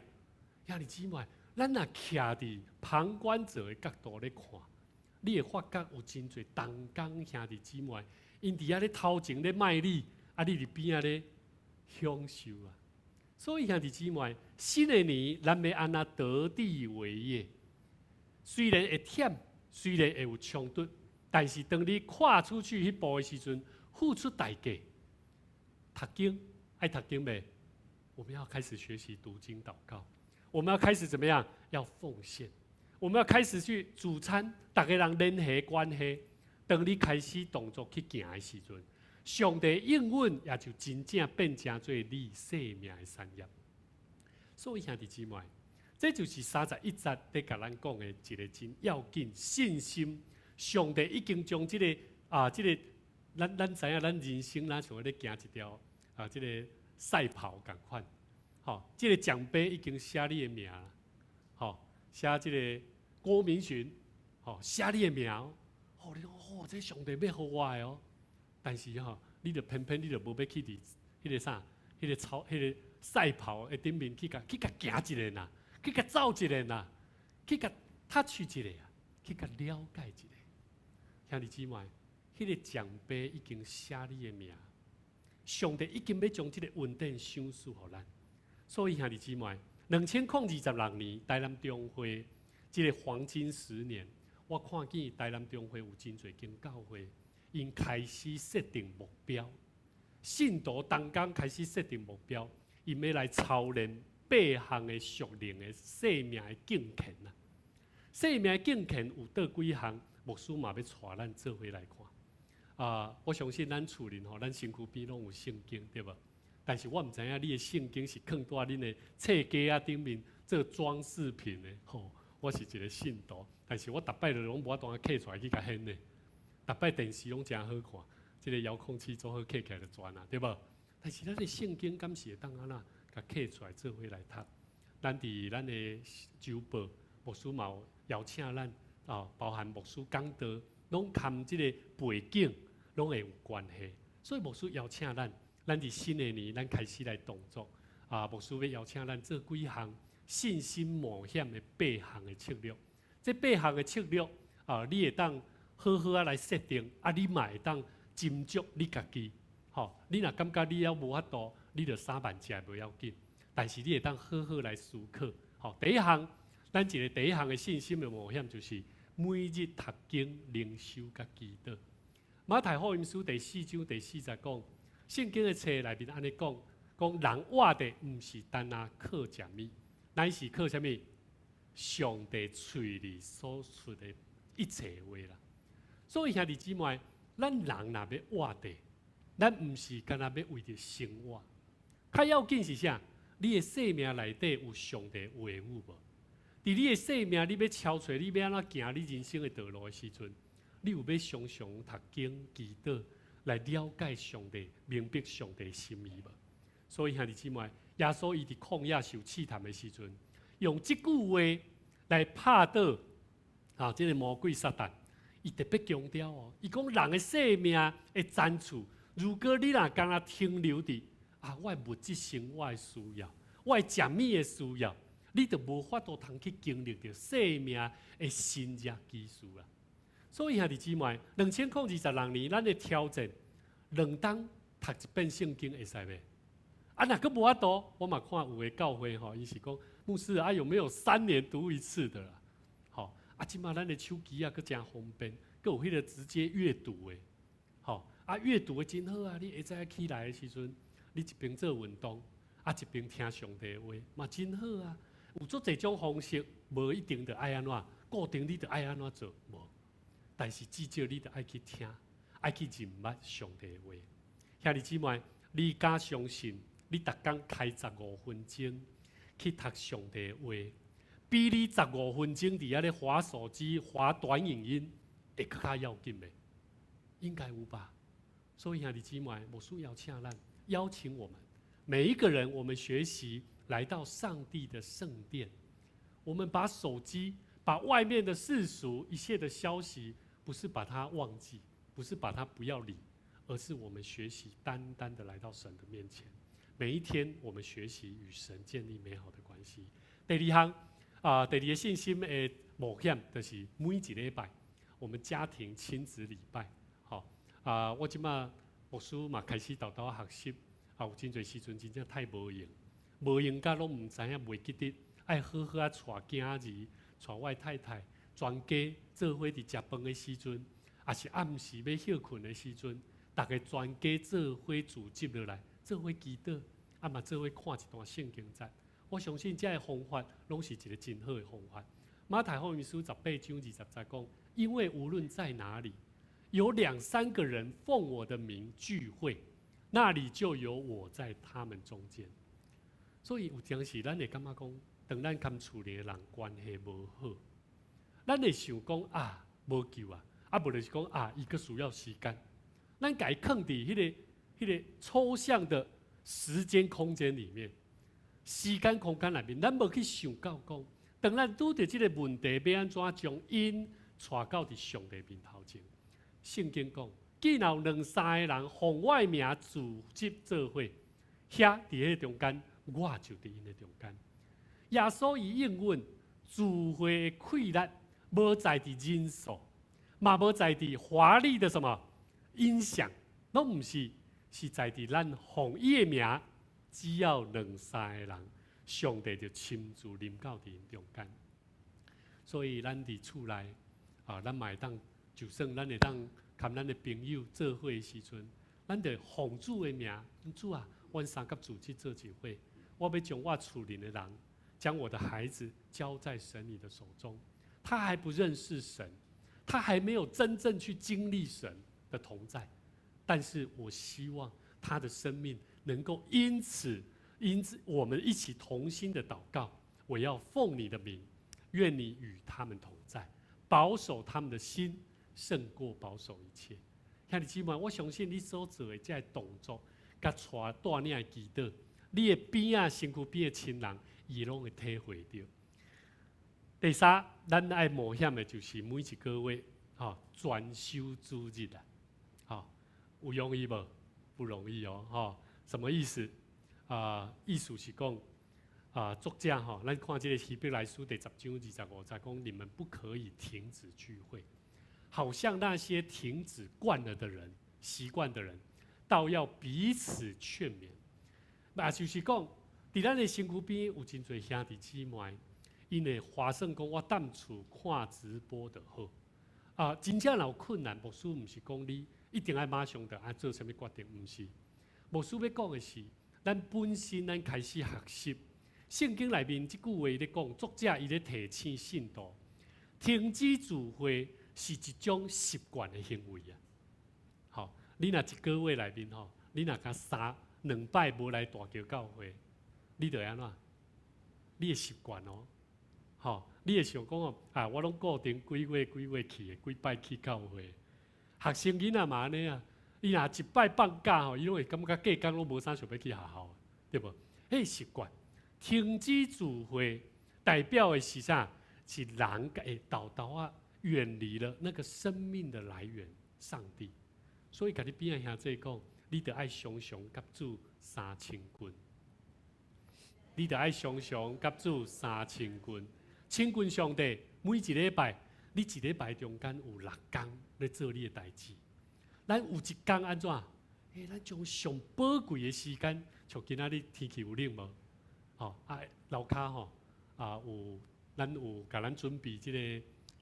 兄弟姊妹，咱若徛佇旁觀者的角度咧看，你會發覺有真濟同工兄弟姊妹，𪜶佇遐咧頭前咧賣力，啊，你佇邊仔咧享受啊。所以兄弟姊妹，新的年咱欲按怎得地為業？雖然會忝，雖然會有衝突，但是當你跨出去彼步的時陣，付出代價，讀經愛讀經未？我們要開始學習讀經禱告，我們要開始怎麼樣？要奉獻，我們要開始去聚餐，逐家人聯繫關係。當你開始動作去行的時陣，上帝應允也就真正變成做你生命的產業。所以兄弟姊妹，這就是31節佇共咱講的一个真要緊信心。上帝已經將這个啊，這个咱知影，咱人生若像咧行一條啊，這个賽跑仝款，吼，這个獎杯已經寫你的名，吼，寫這个郭明洵，吼，寫你的名，吼，你講哦，這上帝欲予我的哦，但是吼，你著偏偏你著無欲去佇彼个啥，彼个操，彼个賽跑的頂面去共行一下啦，去共走一下啦，去共 touch 一下啊，去共了解一下。兄弟姊妹，彼个獎杯已經寫你的名，上帝已經欲將這个恩典賞賜予咱。所以兄弟姊妹，2026年台南中會這个黃金十年，我看見台南中會有真濟間教會，𪜶開始設定目標，信徒同工開始設定目標，𪜶欲來操練八項的屬靈的生命的敬虔啊。生命的敬虔有佗幾項？牧師嘛欲帶咱做伙來看。啊，我相信咱厝裡吼，咱身軀邊攏有聖經，對無？但是我毋知影你的聖經是囥佇恁的冊架仔頂面做裝飾品的吼。我是一个信徒，但是我逐擺就攏無法度揢出來去共顯的。逐擺電視攏誠好看，這个遙控器做好揢起來就轉啊，對無？但是咱的聖經敢是會當按怎共揢出來做伙來讀？咱佇咱的週報，牧師嘛有邀請咱啊，包含牧師講道，攏含這个背景，攏會有關係。所以牧師邀請咱，咱佇新的年，咱開始來動作。啊，牧師欲邀請咱做幾項信心冒險的八項的策略。這八項的策略啊，你會當好好仔來設定，啊，你嘛會當斟酌你家己。吼，你若感覺你猶無法度，你就散漫食無要緊。但是你會當好好來思考。吼，第一項，咱一个第一項的信心的冒險就是每日讀經、靈修佮祈禱。馬太福音書第四章第四節講，聖經的冊內面按呢講，講人活著毋是單單靠食物，乃是靠啥物？上帝喙裡所出的一切話啦。所以兄弟姊妹，咱人若欲活著，咱毋是干焦欲為著生活，較要緊是啥？你的生命內底有上帝話語無？佇你的生命，你欲超揣，你欲按怎行你人生的道路的時陣，你有欲常常讀經祈禱來了解上帝、明白上帝心意無？所以兄弟姊妹，耶穌伊佇曠野受試探的時陣，用這句話來拍倒啊，這个魔鬼撒旦，伊特別強調哦，伊講人的生命的層次，如果你若干焦停留佇啊，我的物質生活的需要，我的食物的需要，你就無法度通去經歷著生命的神蹟奇事啦。所以兄弟姊妹，2026年，咱的挑戰，2冬讀一遍聖經會使袂？啊，若閣無法度，我嘛看有的教會吼，伊是講牧師啊，有沒有3年讀一次的啦？吼，啊，這馬咱的手機啊，閣誠方便，閣有彼个直接閱讀的，吼，啊，閱讀的真好啊！你下早起來的時陣，你一邊做運動，啊，一邊聽上帝的話，嘛真好啊！有足濟種方式，無一定著愛按怎，固定你著愛按怎做，無。但是至少你著愛去聽，愛去認捌上帝的話。兄弟姊妹，你敢相信？你逐工開十五分鐘去讀上帝的話，比你十五分鐘佇遐咧滑手機、滑短影音會閣較要緊袂？應該有吧？所以兄弟姊妹，牧師邀請咱，邀請我們每一個人，我們學習來到上帝的聖殿，我們把手機、把外面的世俗一切的消息，不是把它忘記，不是把它不要理，而是我們學習單單的來到神的面前。每一天，我們學習與神建立美好的關係。第二項啊，第二个信心的冒險，就是每一禮拜，我們家庭親子禮拜。吼啊，我這馬牧師嘛開始沓沓學習，啊，有真濟時陣真正太無閒，無閒甲攏毋知影，袂記得，愛好好仔帶囝兒，帶我太太，全家做伙佇食飯的時陣，抑是暗時欲歇睏的時陣，逐个全家做伙組織落來，做伙祈禱，啊嘛做伙看一段聖經節。我相信這个方法攏是一个真好的方法。馬太福音書18章20節講，因為無論在哪裡，有兩三個人奉我的名聚會，那裡就有我在他們中間。所以有陣時，咱會感覺講，當咱佮厝裡的人關係無好，咱會想講啊，無救啊，啊無就是講啊，伊閣需要時間。咱共伊囥佇彼個抽象的時間空間裡面，時間空間內面，咱無去想到講，當咱拄著這個問題，欲按怎將𪜶帶到佇上帝面頭前？聖經講，既然有兩三個人奉我的名聚集做伙，遐佇彼個中間，我就佇𪜶的中間。耶穌伊應允聚會的氣力，無在佇人數，嘛無在佇華麗的什麼音響，攏毋是，是在佇咱奉伊的名，只要兩三個人，上帝就親自臨到佇𪜶中間。所以咱佇厝內啊，咱嘛會當，就算咱會當佮咱的朋友做伙的時陣，咱就奉主的名，主啊，阮三佮組織做一伙，我欲將我厝裡的人，將我的孩子交在神你的手中。他還不認識神，他還沒有真正去經歷神的同在，但是我希望他的生命能夠因此我們一起同心的禱告。我要奉你的名，願你與他們同在，保守他們的心，勝過保守一切。兄弟姊妹，我相信你所做的這个動作，佮帶帶領的祈禱，你的邊仔身軀邊的親人，伊攏會體會著。第三，咱愛冒險的就是每一個月，吼，專守主日啊，吼，有容易無？不容易哦，吼，什麼意思？啊，意思是講，啊，作者吼，咱看這個希伯來書第10章25節講，你們不可以停止聚會，好像那些停止慣了的人、習慣的人，倒要彼此勸勉。那就是講，佇咱的身軀邊有真濟兄弟姊妹，𪜶會華算講，我踮厝看直播就好。啊，真正若有困難，牧師毋是講你一定愛馬上就愛做啥物決定，毋是。牧師欲講的是，咱本身咱開始學習聖經內面這句話咧講，作者伊咧提醒信徒，停止聚會是一種習慣的行為啊。吼，你若一個月內面吼，你若共三兩擺無來大橋教會，你就會按怎？你會習慣哦，吼，你會想講哦，啊，我攏固定幾月幾月去的，幾擺去教會。學生囡仔嘛按呢啊，伊若一擺放假吼，伊攏會感覺隔工攏無啥想欲去學校，對無？彼習慣停止聚會，代表的是啥？是人會沓沓仔遠離了那個生命的來源——上帝。所以，共你邊仔兄弟講，你著愛常常佮主相親近。你著愛常常佮主相親近，親近上帝。每一禮拜，你一禮拜中間有六工咧做你的代誌。咱有一工按怎？欸，咱將上寶貴的時間，像今仔日天氣有冷無？吼啊，樓跤吼啊有，咱有共咱準備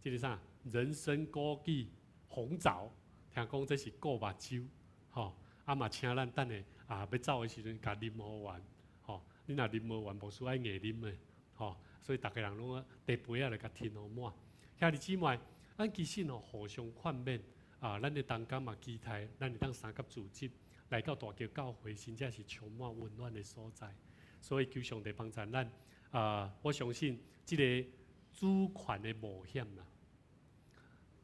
這個啥？人參枸杞紅棗，聽講這是顧目睭，吼啊嘛，請咱等下啊欲走的時陣，共啉予完，吼，你若啉無完，牧師愛硬啉的，吼，所以逐家人攏愛茶杯仔來共添予滿。兄弟姊妹，咱其實吼互相勸勉啊，咱的同工嘛期待，咱會當三佮組織來到大橋教會，真正是充滿溫暖的所在。所以求上帝幫助咱啊！我相信這個主權的冒險啦，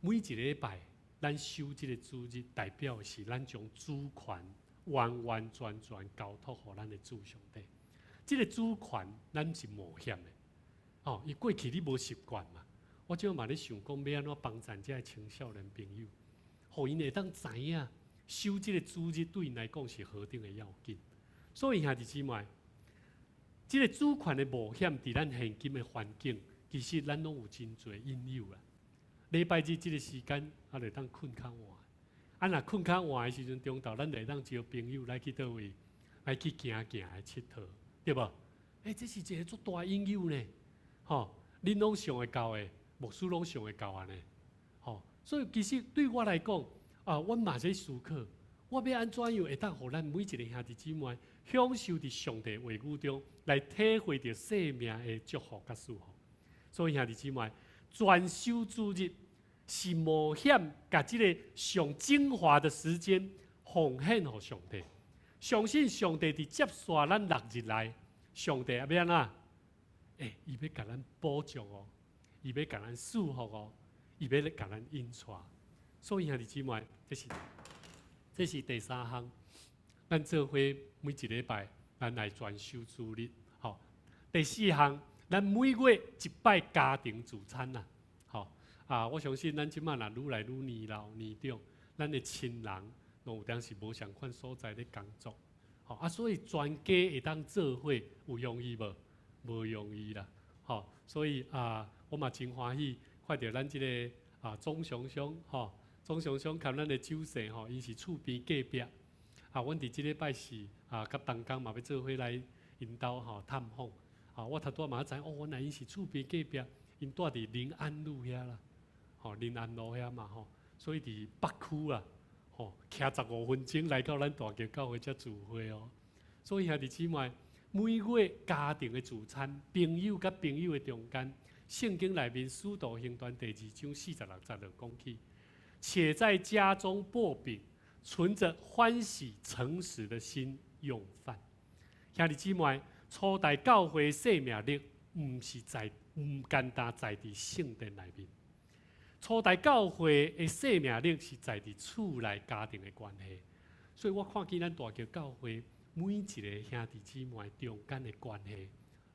每一禮拜咱守這個主日，代表的是咱將主權完完全全交託予咱的主上帝。這個主權咱是冒險的，哦，伊過去你無習慣嘛。我這嘛咧想講，欲按怎幫助這个青少年朋友，予𪜶會當知影守這個主日對𪜶來講是何等的要緊。所以兄弟姊妹，這個主權的冒險，佇咱現今的環境，其實咱攏有真濟引誘啦。禮拜日這個時間，啊，就會當睏較晏。啊，若睏較晏的時陣，中晝咱就會當招朋友來去佗位，來去行行的𨑨迌，對無？欸，這是一个足大引誘呢，吼！恁攏想會到的，牧師攏想會到按呢，吼！所以其實對我來講，啊，阮嘛在思考，我欲按怎樣會當予咱每一个兄弟姊妹享受佇上帝話語中來體會著生命的祝福佮賜福。所以兄弟姊妹，專守主日是是冒險，共這个上精華的時間奉獻予上帝，相信上帝佇接續咱6日內，上帝欲按怎？欸，伊欲共咱保障哦，伊欲共咱賜福哦，伊欲來共咱引帶。所以兄弟姊妹，這是第三項，咱做伙每一禮拜，咱來專守主日。吼，第四項，咱每月一擺家庭聚餐啦。吼啊，我相信咱這馬若愈來愈年老年長，咱的親人攏有當時無仝款所在咧工作。吼啊，所以全家會當做伙有容易無？無容易啦。吼，所以啊，我嘛真歡喜看著咱這个啊鍾雄兄吼，鍾雄兄佮咱的酒婿吼，𪜶是厝邊隔壁。啊，阮佇這禮拜四啊，佮同工嘛欲做伙來𪜶兜吼探訪。啊，我頭拄仔嘛才知哦，原來𪜶是厝邊隔壁，𪜶住佇林安路遐啦，吼林安路遐嘛吼，所以佇北區啊，吼騎15分鐘來到咱大橋教會遮聚會哦。所以兄弟姊妹，每月家庭的聚餐，朋友佮朋友的中間，聖經內面使徒行傳第二章46節就講起，且在家中擘餅，存着歡喜誠實的心用飯。兄弟姊妹，初代教會生命力，毋是在毋單單在佇聖殿內面。初代教會的生命力是在佇厝內家庭的關係，所以我看見咱大橋教會每一个兄弟姊妹中間的關係，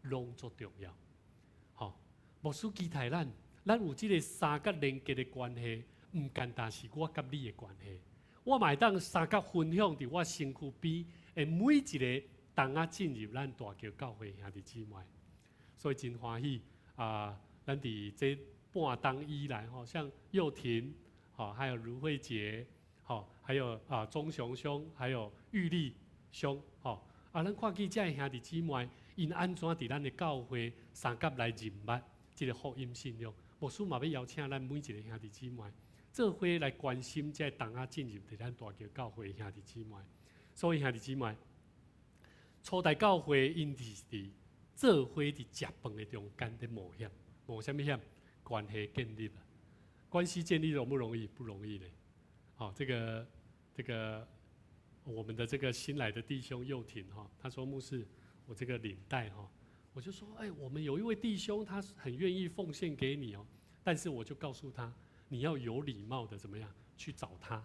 攏足重要。吼，牧師期待咱，咱有這个相佮連結的關係，毋單單是我佮你的關係，我嘛會當相佮分享佇我身軀邊的每一个同仔進入咱大橋教會兄弟姊妹，所以真歡喜啊！咱佇這半冬以來，吼，像幼婷，吼，還有盧慧杰，吼，還有啊鍾雄兄，還有玉麗兄，吼，啊，咱看見這兄弟姊妹，𪜶按怎佇咱的教會相佮來認捌這个福音信仰。牧師嘛欲邀請咱每一个兄弟姊妹，做伙來關心這同仔進入佇咱大橋教會兄弟姊妹。所以兄弟姊妹，初代教會𪜶是佇做伙佇食飯的中間佇冒險，冒啥物險？關係建立啊，關係建立容不容易？不容易嘞。好，這個我們的這個新來的弟兄幼婷哈，他說牧師，我這個領帶哈，我就說，哎，我們有一位弟兄，他很願意奉獻給你哦，但是我就告訴他，你要有禮貌的怎麼樣去找他。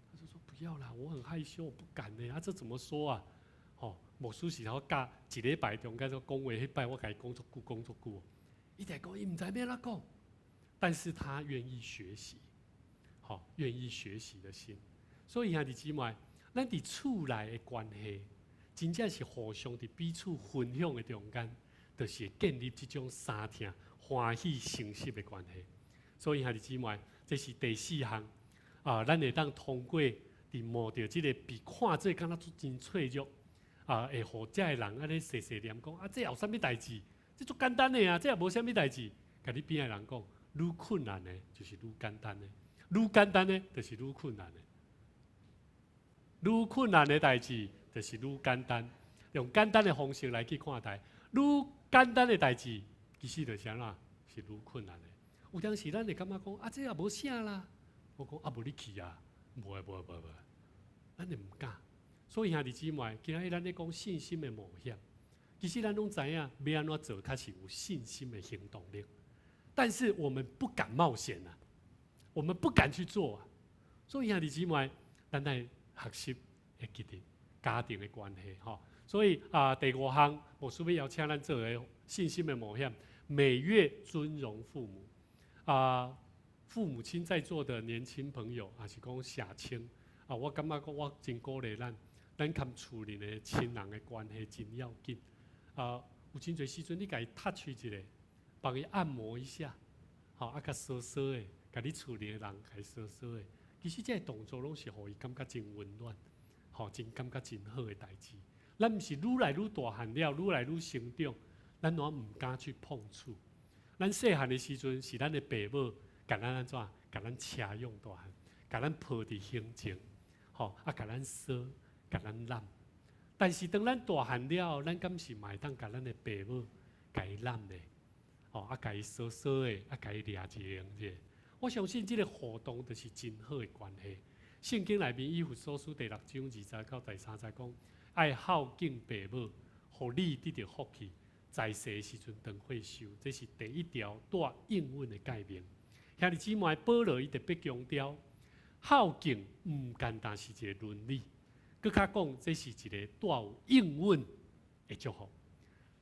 他就說不要啦，我很害羞，我不敢呢。啊，這怎麼說啊？吼，牧師是頭教一禮拜中間說講話彼擺，我共伊講足久，講足久。伊就講伊毋知欲按怎講，但是他願意學習，吼，願意學習的心。所以兄弟姊妹，咱佇厝內的關係，真正是互相佇彼此分享的中間，就是建立這種相疼、歡喜、誠實的關係。所以兄弟姊妹，這是第四項啊，咱會當通過佇冒著這個被看做敢若足真脆弱啊，會予遮的人按呢細細念講啊，這有啥物代誌？這足簡單的啊，這也無啥物代誌。共你邊仔的人講，愈困難的，就是愈簡單的；愈簡單的，就是愈困難的。愈困難的代誌，就是愈簡單。用簡單的方式來去看待，愈簡單的代誌，其實就是按怎？是愈困難的。有當時咱會感覺講啊，這也無啥啦。我講啊，無你去啊，無愛無愛無愛，咱會毋敢。所以兄弟姊妹，今仔日咱咧講信心的冒險，其實咱攏知影欲按怎做，較是有信心的行動力。但是我們不敢冒險啊，我們不敢去做啊。所以兄弟姊妹，咱愛學習會記得家庭的關係吼。所以啊，第五項，牧師欲邀請咱做的信心的冒險，每月尊榮父母啊，父母親在座的年輕朋友，抑是講社青啊，我感覺講我真鼓勵咱。咱佮厝裡的親人的關係真要緊啊！有真濟時陣，你共伊 touch 一下，幫伊按摩一下，吼啊，較挲挲的，共你厝裡的人共伊挲挲的。其實這个動作攏是予伊感覺真溫暖，吼，真感覺真好的代誌。咱毋是愈來愈大漢了，愈來愈成長，咱攏毋敢去碰觸。咱細漢的時陣，是咱的爸母共咱按怎，共咱車養大漢，共咱抱佇胸前，吼啊，共咱挲。共咱攬，但是當咱大漢了，咱敢是嘛會當共咱的爸母共伊攬咧？吼啊，共伊挲挲的，啊，共伊掠一下者。我相信這个互動就是真好的關係。聖經內面以弗所書第六章二節到第三節講，愛孝敬爸母，予你得著福氣，在世的時陣當歲壽，這是第一條帶應允的誡命。兄弟姊妹，保羅伊特別強調，孝敬毋單單是一个倫理，閣較講這是一个帶有應允的祝福。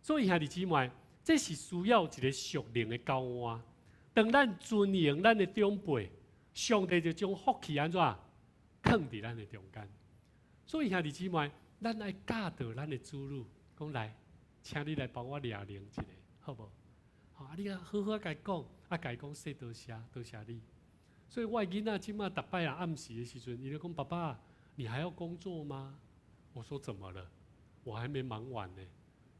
所以兄弟姊妹，這是需要一个屬靈的交換。當咱尊榮咱的長輩，上帝就將福氣按怎囥佇咱的中間。所以兄弟姊妹，咱愛教導咱的子女，講來，請你來幫我掠鈴一下，好無？好，啊，你啊好好共伊講，啊，共伊講說多謝，多謝你。所以我的囡仔這馬逐擺啊暗時的時陣，伊就講爸爸，你還要工作嗎？我說怎麼了？我還沒忙完呢。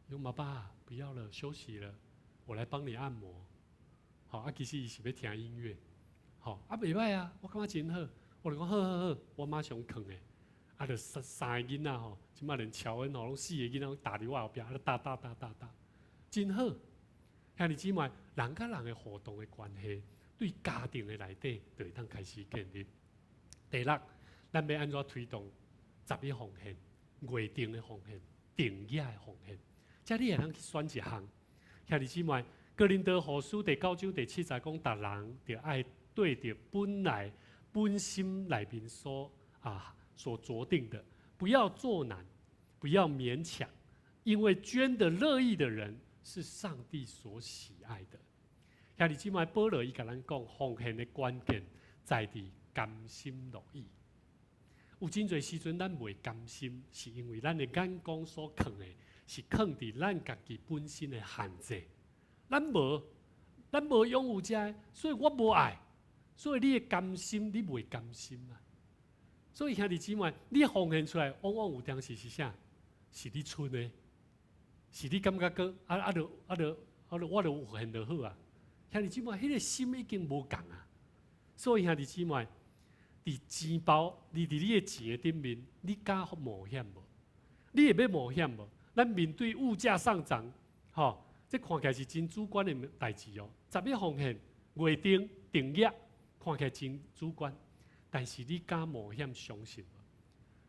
伊講爸爸不要了，休息了，我來幫你按摩。好，啊，其實伊是欲聽音樂。好，啊，袂䆀啊，我感覺真好。我就講好好好，我馬上囥的。啊，就三三个囡仔吼，這馬連喬恩吼，攏四個囡仔攏搭佇我後壁，啊，搭搭搭搭搭，真好。兄弟姊妹，人佮人的互動的關係，對家庭的內底就會當開始建立。第六，咱欲按怎推動十一奉獻、月定的奉獻、定額的奉獻？這你會當去選一項。兄弟姊妹，哥林多後書第九章第七節講，逐人著愛對著本來本心內面所酌定的，不要作難，不要勉強，因為捐得樂意的人是上帝所喜愛的。兄弟姊妹，保羅伊共咱講，奉獻的關鍵在佇甘心樂意。有真濟時陣，咱袂甘心，是因為咱的眼光所囥的，是囥佇咱家己本身的限制。咱無擁有這个，所以我無愛。所以你的甘心，你袂甘心啊。所以兄弟姊妹，你奉獻出來，往往有當時是啥？是你賰的，是你感覺講啊啊，著啊著啊，著我著有獻就好啊。兄弟姊妹，彼個心已經無仝啊。所以兄弟姊妹，佇錢包，你佇你的錢的頂面，你敢冒險無？你會欲冒險無？咱面對物價上漲，吼，這看起來是真主觀的代誌哦。十一奉獻、月定、定額，看起來真主觀，但是你敢冒險相信無？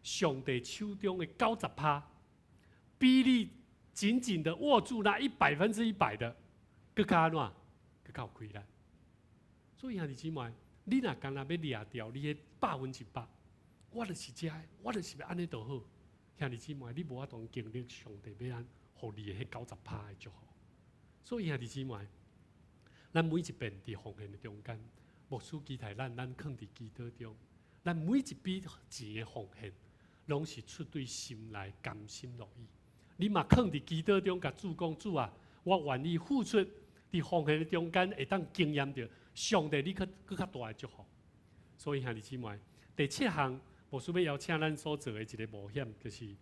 上帝手中的90趴，比你緊緊的握住那一百分之一百的，閣較按怎？閣較有氣力。所以兄弟姊妹，你若干焦欲掠著你彼100%，我就是這个，我就是欲按呢就好。兄弟姊妹，你無法度經歷上帝欲按予你的彼九十趴的祝福。所以兄弟姊妹，咱每一遍佇奉獻的中間，牧師期待咱，咱囥佇祈禱中，咱每一筆錢的奉獻，攏是出對心內甘心樂意。你嘛囥佇祈禱中，共主講：主啊，我願意付出佇奉獻的中間，會當經驗著上帝你閣閣較大的祝福。所以兄弟姊妹，第七項，牧師欲邀請咱所做的一个冒險，就是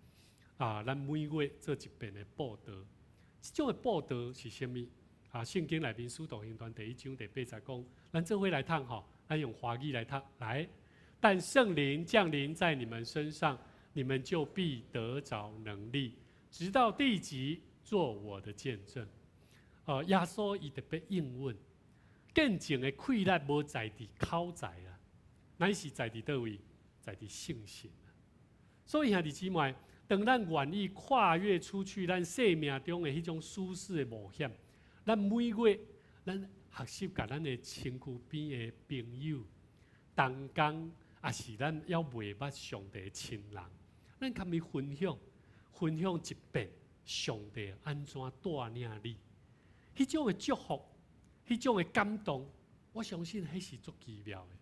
啊，咱每月做一遍的布道。這種的布道是啥物？啊，聖經內面使徒行傳第一章第八節講，咱做伙來讀吼，咱用華語來讀來。但聖靈降臨在你們身上，你們就必得著能力，直到地極，做我的見證。耶穌伊特別應允，見證的氣力無在佇口才啊，乃是在佇佗位，在佇聖神。所以兄弟姊妹，當咱願意跨越出去，咱生命中的彼種舒適的冒險，咱每月咱學習共咱的身軀邊的朋友、同工，抑是咱猶未捌上帝的親人，咱共伊分享，分享一遍上帝按怎帶領你，彼種的祝福，彼種的感動，我相信彼是足奇妙的。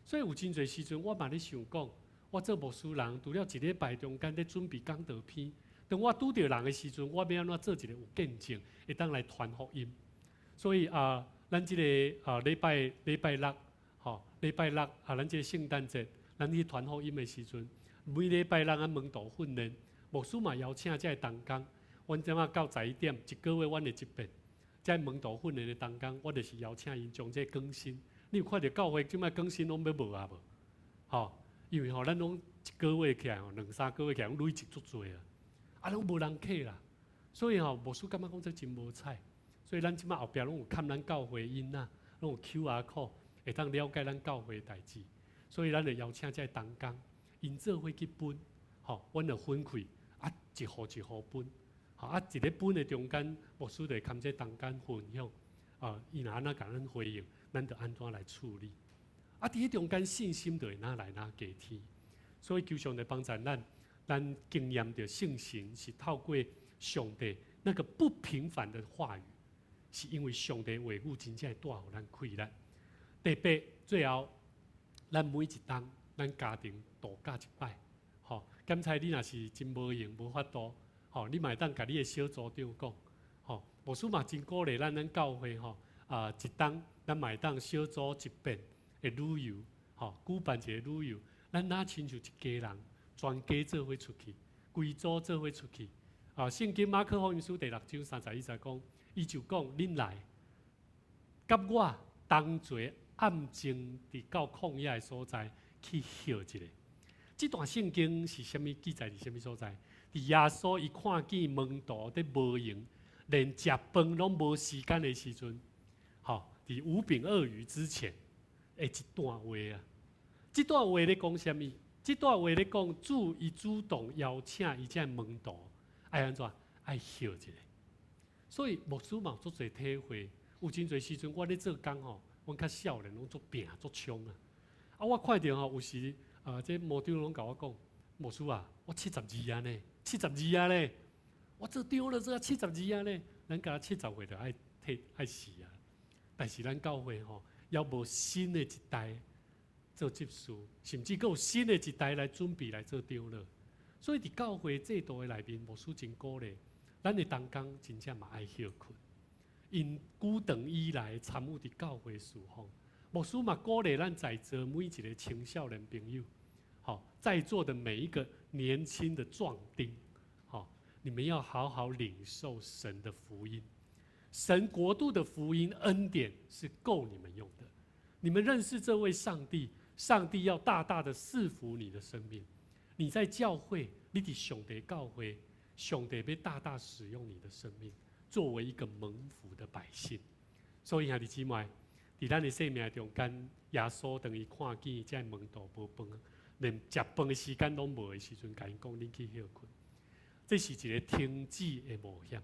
所以有真濟時陣，我嘛咧想講，我做牧師人，除了一禮拜中間咧準備講道篇，當我拄著人的時陣，我欲按怎做一个有見證，會當來傳福音。所以啊，咱這个啊禮拜六，吼，禮拜六啊，咱這个聖誕節，咱去傳福音的時陣，每禮拜六咱門徒訓練，牧師嘛邀請這个同工，阮這馬到11點，一個月阮會一遍，這个門徒訓練的同工，我就是邀請𪜶將這个更新。你有看著教會這擺更新攏欲無啊無？吼，因為吼，咱攏一個月起來吼，兩三個月起來，攏累積足濟啊，啊，攏無人客啦，所以吼，牧師感覺講這真無彩，所以咱這擺後壁攏有看咱教會囡仔，攏有 QR code，會當了解咱教會代誌，所以咱就邀請這个同工，𪜶做伙去分，吼，阮就分開，啊，一戶一戶分，吼，啊，一个分的中間，牧師就會含這同工分享，啊，伊若按怎共咱回應，咱就按怎來處理。啊，佇彼中間信心就會愈來愈加添，所以求上帝幫助咱，咱經驗著聖神是透過上帝那個不平凡的話語，是因為上帝話語真正會帶予咱氣力。特別最後，咱每一冬，咱家庭度假一擺，吼。剛才你若是真無閒無法度，吼，你嘛會當共你的小組長講，吼。牧師嘛真鼓勵咱咱教會吼，啊，一冬咱嘛會當小組一遍的旅遊，吼，舉辦一个旅遊，咱若親像一家人，全家做伙出去，規組做伙出去。啊，聖經馬可福音書第六章三十一節講，伊就講，恁來，佮我同齊暗靜佇到曠野的所在去歇一下。這段聖經是啥物記載？佇啥物所在？佇耶穌伊看見門徒佇無閒，連食飯攏無時間的時陣，吼，佇五餅二魚之前的一段話啊。這段話咧講啥物？這段話咧講主伊主動邀請伊這門徒。愛按怎？愛歇一下。所以牧師嘛有足濟體會，有真濟時陣我咧做工吼，阮較少年攏足拚足衝啊。啊，我看著吼，有時啊，這牧長攏共我講，牧師啊，我七十二啊呢，七十二啊呢，我做長老做啊七十二啊呢，咱敢若70歲就愛退愛死啊。但是咱教會吼，猶無新的一代做執事，甚至閣有新的一代來準備來做長老。所以佇教會制度的內面，牧師真鼓勵，咱的同工真正嘛愛歇睏。𪜶久長以來參與佇教會事奉，牧師嘛鼓勵咱在座每一个青少年朋友，吼，在座的每一個年輕的壯丁，吼，你們要好好領受神的福音，神國度的福音恩典是夠你們用的。你們認識這位上帝，上帝要大大的賜福你的生命。你在教會，你佇上帝教會，上帝欲大大使用你的生命，作為一個蒙福的百姓。所以兄弟姊妹，佇咱的生命中間，耶穌當伊看見這門徒無飯，連食飯的時間攏無的時陣，共𪜶講恁去歇睏。這是一个停止的冒險。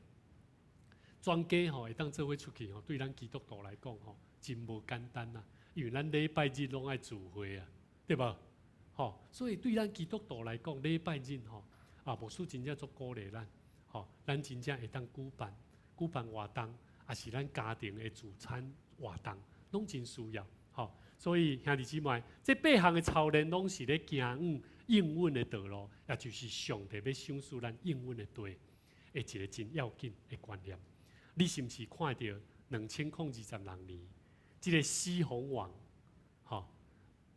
全家吼會當做伙出去吼，對咱基督徒來講吼，真無簡單啊！因為咱禮拜日攏愛聚會啊，對無？吼，所以對咱基督徒來講，禮拜日吼啊，牧師真正足鼓勵咱，吼，咱真正會當舉辦活動，抑是咱家庭的聚餐活動，攏真需要，吼。所以兄弟姊妹，這八項的操練攏是咧行往應允的道路，也就是上帝欲賞賜咱應允的地，的一个真要緊的觀念。你是毋是看著2026年，這个西宏王，吼，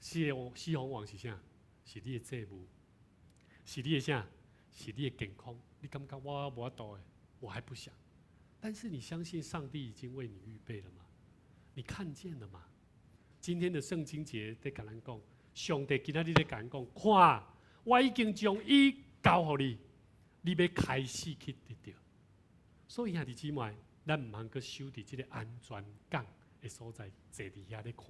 西宏王是啥？是你的債務，是你的啥？是你的健康。你感覺我無法度的，我還不想。但是你相信上帝已經為你預備了嗎？你看見了嗎？今天的聖經節在共咱講，上帝今仔日咧共咱講，看，我已經將伊交予你，你欲開始去得著。所以兄弟姊妹，咱毋通閣守佇這个安全港的所在，坐佇遐咧看，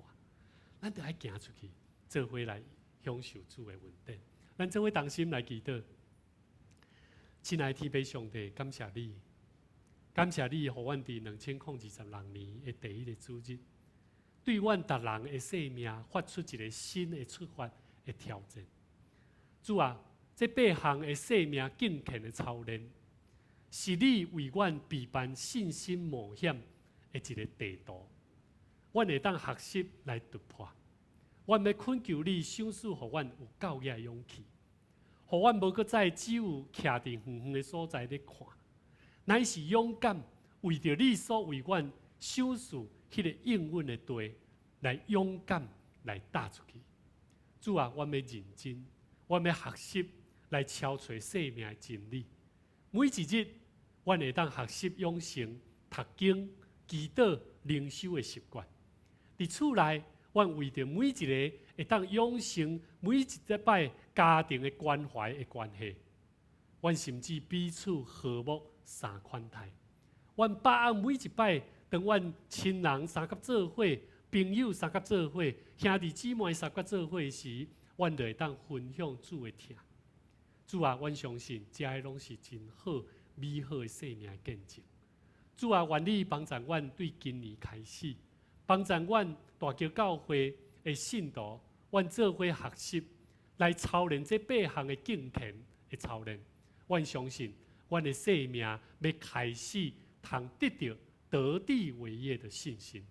咱著愛行出去，做伙來享受主的恩典。咱做伙同心來祈禱，親愛的天父上帝，感謝你，感謝你，予阮佇2026年的第一个主日，對阮逐人的生命發出一个新的出發的挑戰。主啊，這八項的生命敬虔的操練，是你為阮備辦信心冒險的一个地圖，阮會當學習來突破。阮欲懇求你賞賜予阮有夠額的勇氣，予阮無閣再只有徛佇遠遠的所在咧看，乃是勇敢為著你所為阮賞賜彼个應允的地，來勇敢來踏出去。主啊，阮欲認真，阮欲學習來撨揣生命的真理。每一日，阮會當學習養成讀經、祈禱、靈修的習慣。佇厝內，阮為著每一个會當養成每一擺家庭的關懷的關係，阮甚至彼此和睦相款待。阮把握每一擺，當阮親人相佮做伙，朋友相佮做伙，兄弟姊妹相佮做伙時，阮就會當分享主的疼。主啊，阮相信這个攏是真好、美好的生命見證。主啊，願你幫助阮對今年開始，幫助阮大橋教會的信徒，阮做伙學習來操練這八項的敬虔的操練。阮相信，阮的生命欲開始通得著得地為業的信心。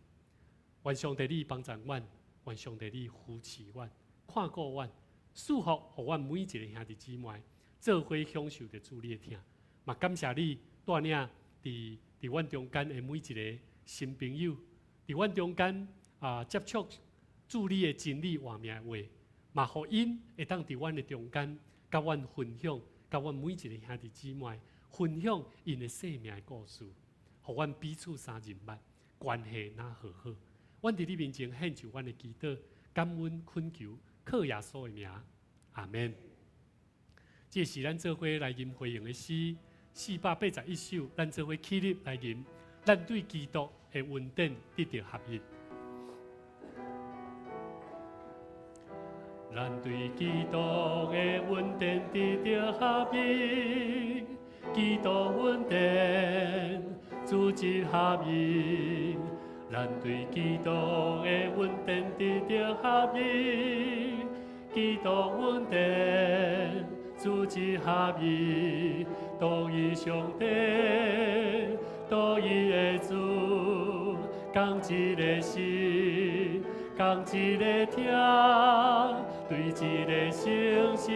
願上帝你幫助阮，願上帝你扶持阮，看顧阮，賜福予阮每一个兄弟姊妹，做伙享受著主你的疼。嘛感謝你帶領佇阮中間的每一个新朋友，佇阮中間啊接觸主你的真理活命的話，嘛予𪜶會當佇阮的中間，佮阮分享，佮阮每一个兄弟姊妹分享𪜶的生命的故事，予阮彼此相認捌，關係若和好。阮佇你面前獻上阮的祈禱，感恩懇求，靠耶穌的名，阿們。這是咱做伙來吟回應的詩，481首，咱做伙起立來吟，咱對基督的恩典得著合一。咱對基督的恩典得著合一，基督恩典組織合一。咱對基督的恩典得著合一，基督恩典組織合一，獨一上帝，獨一的主，仝一个心，仝一个疼，對一个聖神，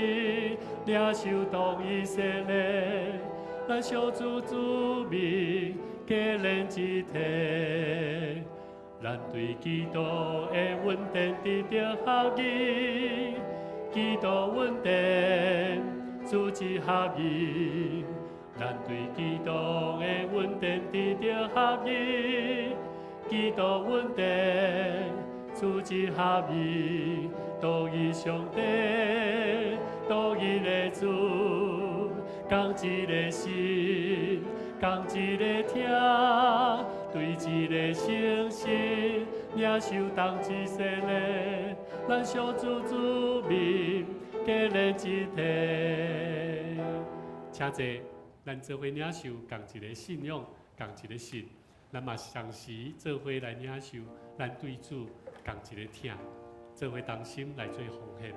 領受同一洗禮，咱相主主名，結連一體。咱對基督的恩典得著合一，基督恩典組織合一。咱對基督的恩典得著合一，基督恩典組織合一，獨一上帝，獨一个主，仝一个心，仝一个疼，對一个聖神，領受同一洗禮，咱相主主名，結連一體。請坐，咱做伙領受仝一个信仰，仝一个信，咱嘛同時做伙來領受咱對主仝一个疼，做伙同心來做奉獻。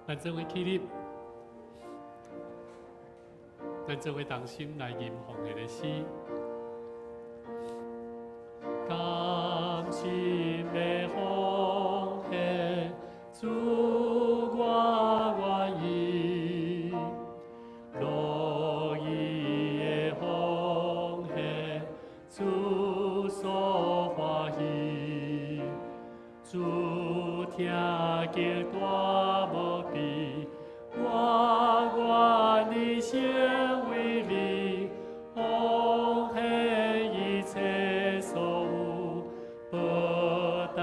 咱做伙起立，咱做伙同心來吟奉獻的詩。甘心的奉獻，主我願意，樂意的奉獻，主所歡喜，主聽見大無比，我願意成為你，奉獻一切所有，報答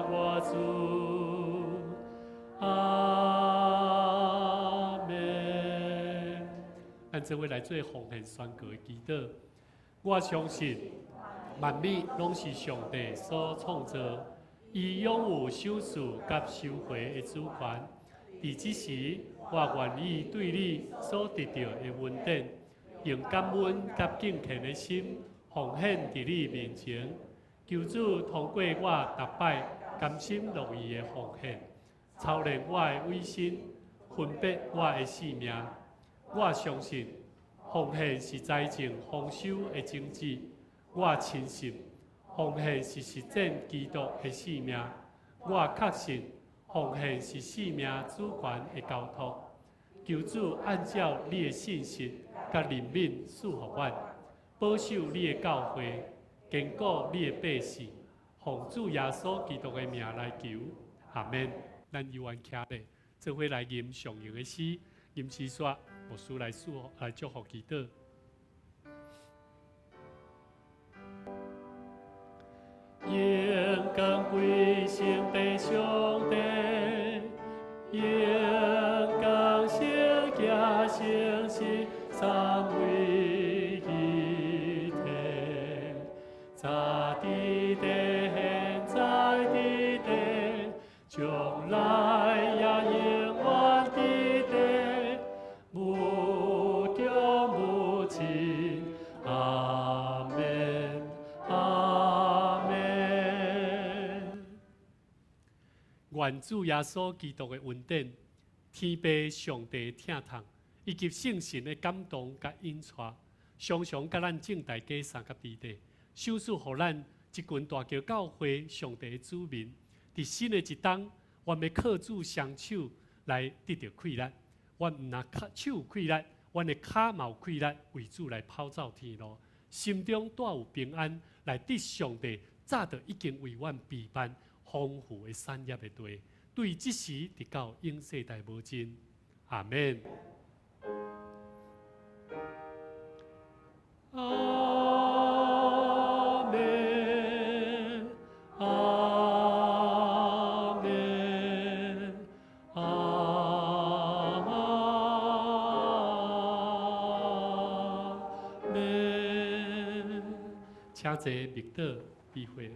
我主。阿們。咱做伙來做奉獻宣告的祈禱。我相信萬物攏是上帝所創造，伊擁有賞賜佮收回的主權。佇這時，我願意對你所得著的恩典，用感恩佮敬虔的心奉獻佇你面前。求主通過我逐擺甘心樂意的奉獻，操練我的委身，分別我的性命。我相信奉獻是財政豐收的種子。我深信奉獻是實踐基督的使命。我確信奉奉獻是性命主權的交託。求主按照你的信實佮憐憫賜予阮，保守你的教會，堅固你的百姓。奉主耶穌基督的名來求，阿門。咱猶原徛咧，做伙來吟上用的詩，吟詩煞牧師來祝福來祝福祈禱。榮光歸聖父上帝，榮光聖子聖神三位一體，早佇地，現在佇地，將來也永遠佇地，無窮無盡，阿們，阿們。願主耶穌基督的恩典、天父上帝疼痛，以及聖神的感動佮引帶，常常佮咱眾大家相佮佇咧，賞賜予咱這群大橋教會上帝的子民，佇新的一冬，阮欲靠主雙手來得著氣力。阮毋但手有氣力，阮的跤嘛有氣力，為主來跑走天路，心中帶有平安，來得上帝早就已經為阮備辦豐富的產業的地，對這時直到永世代無盡。阿們。阿們，阿們，阿們。請坐，默禱比會。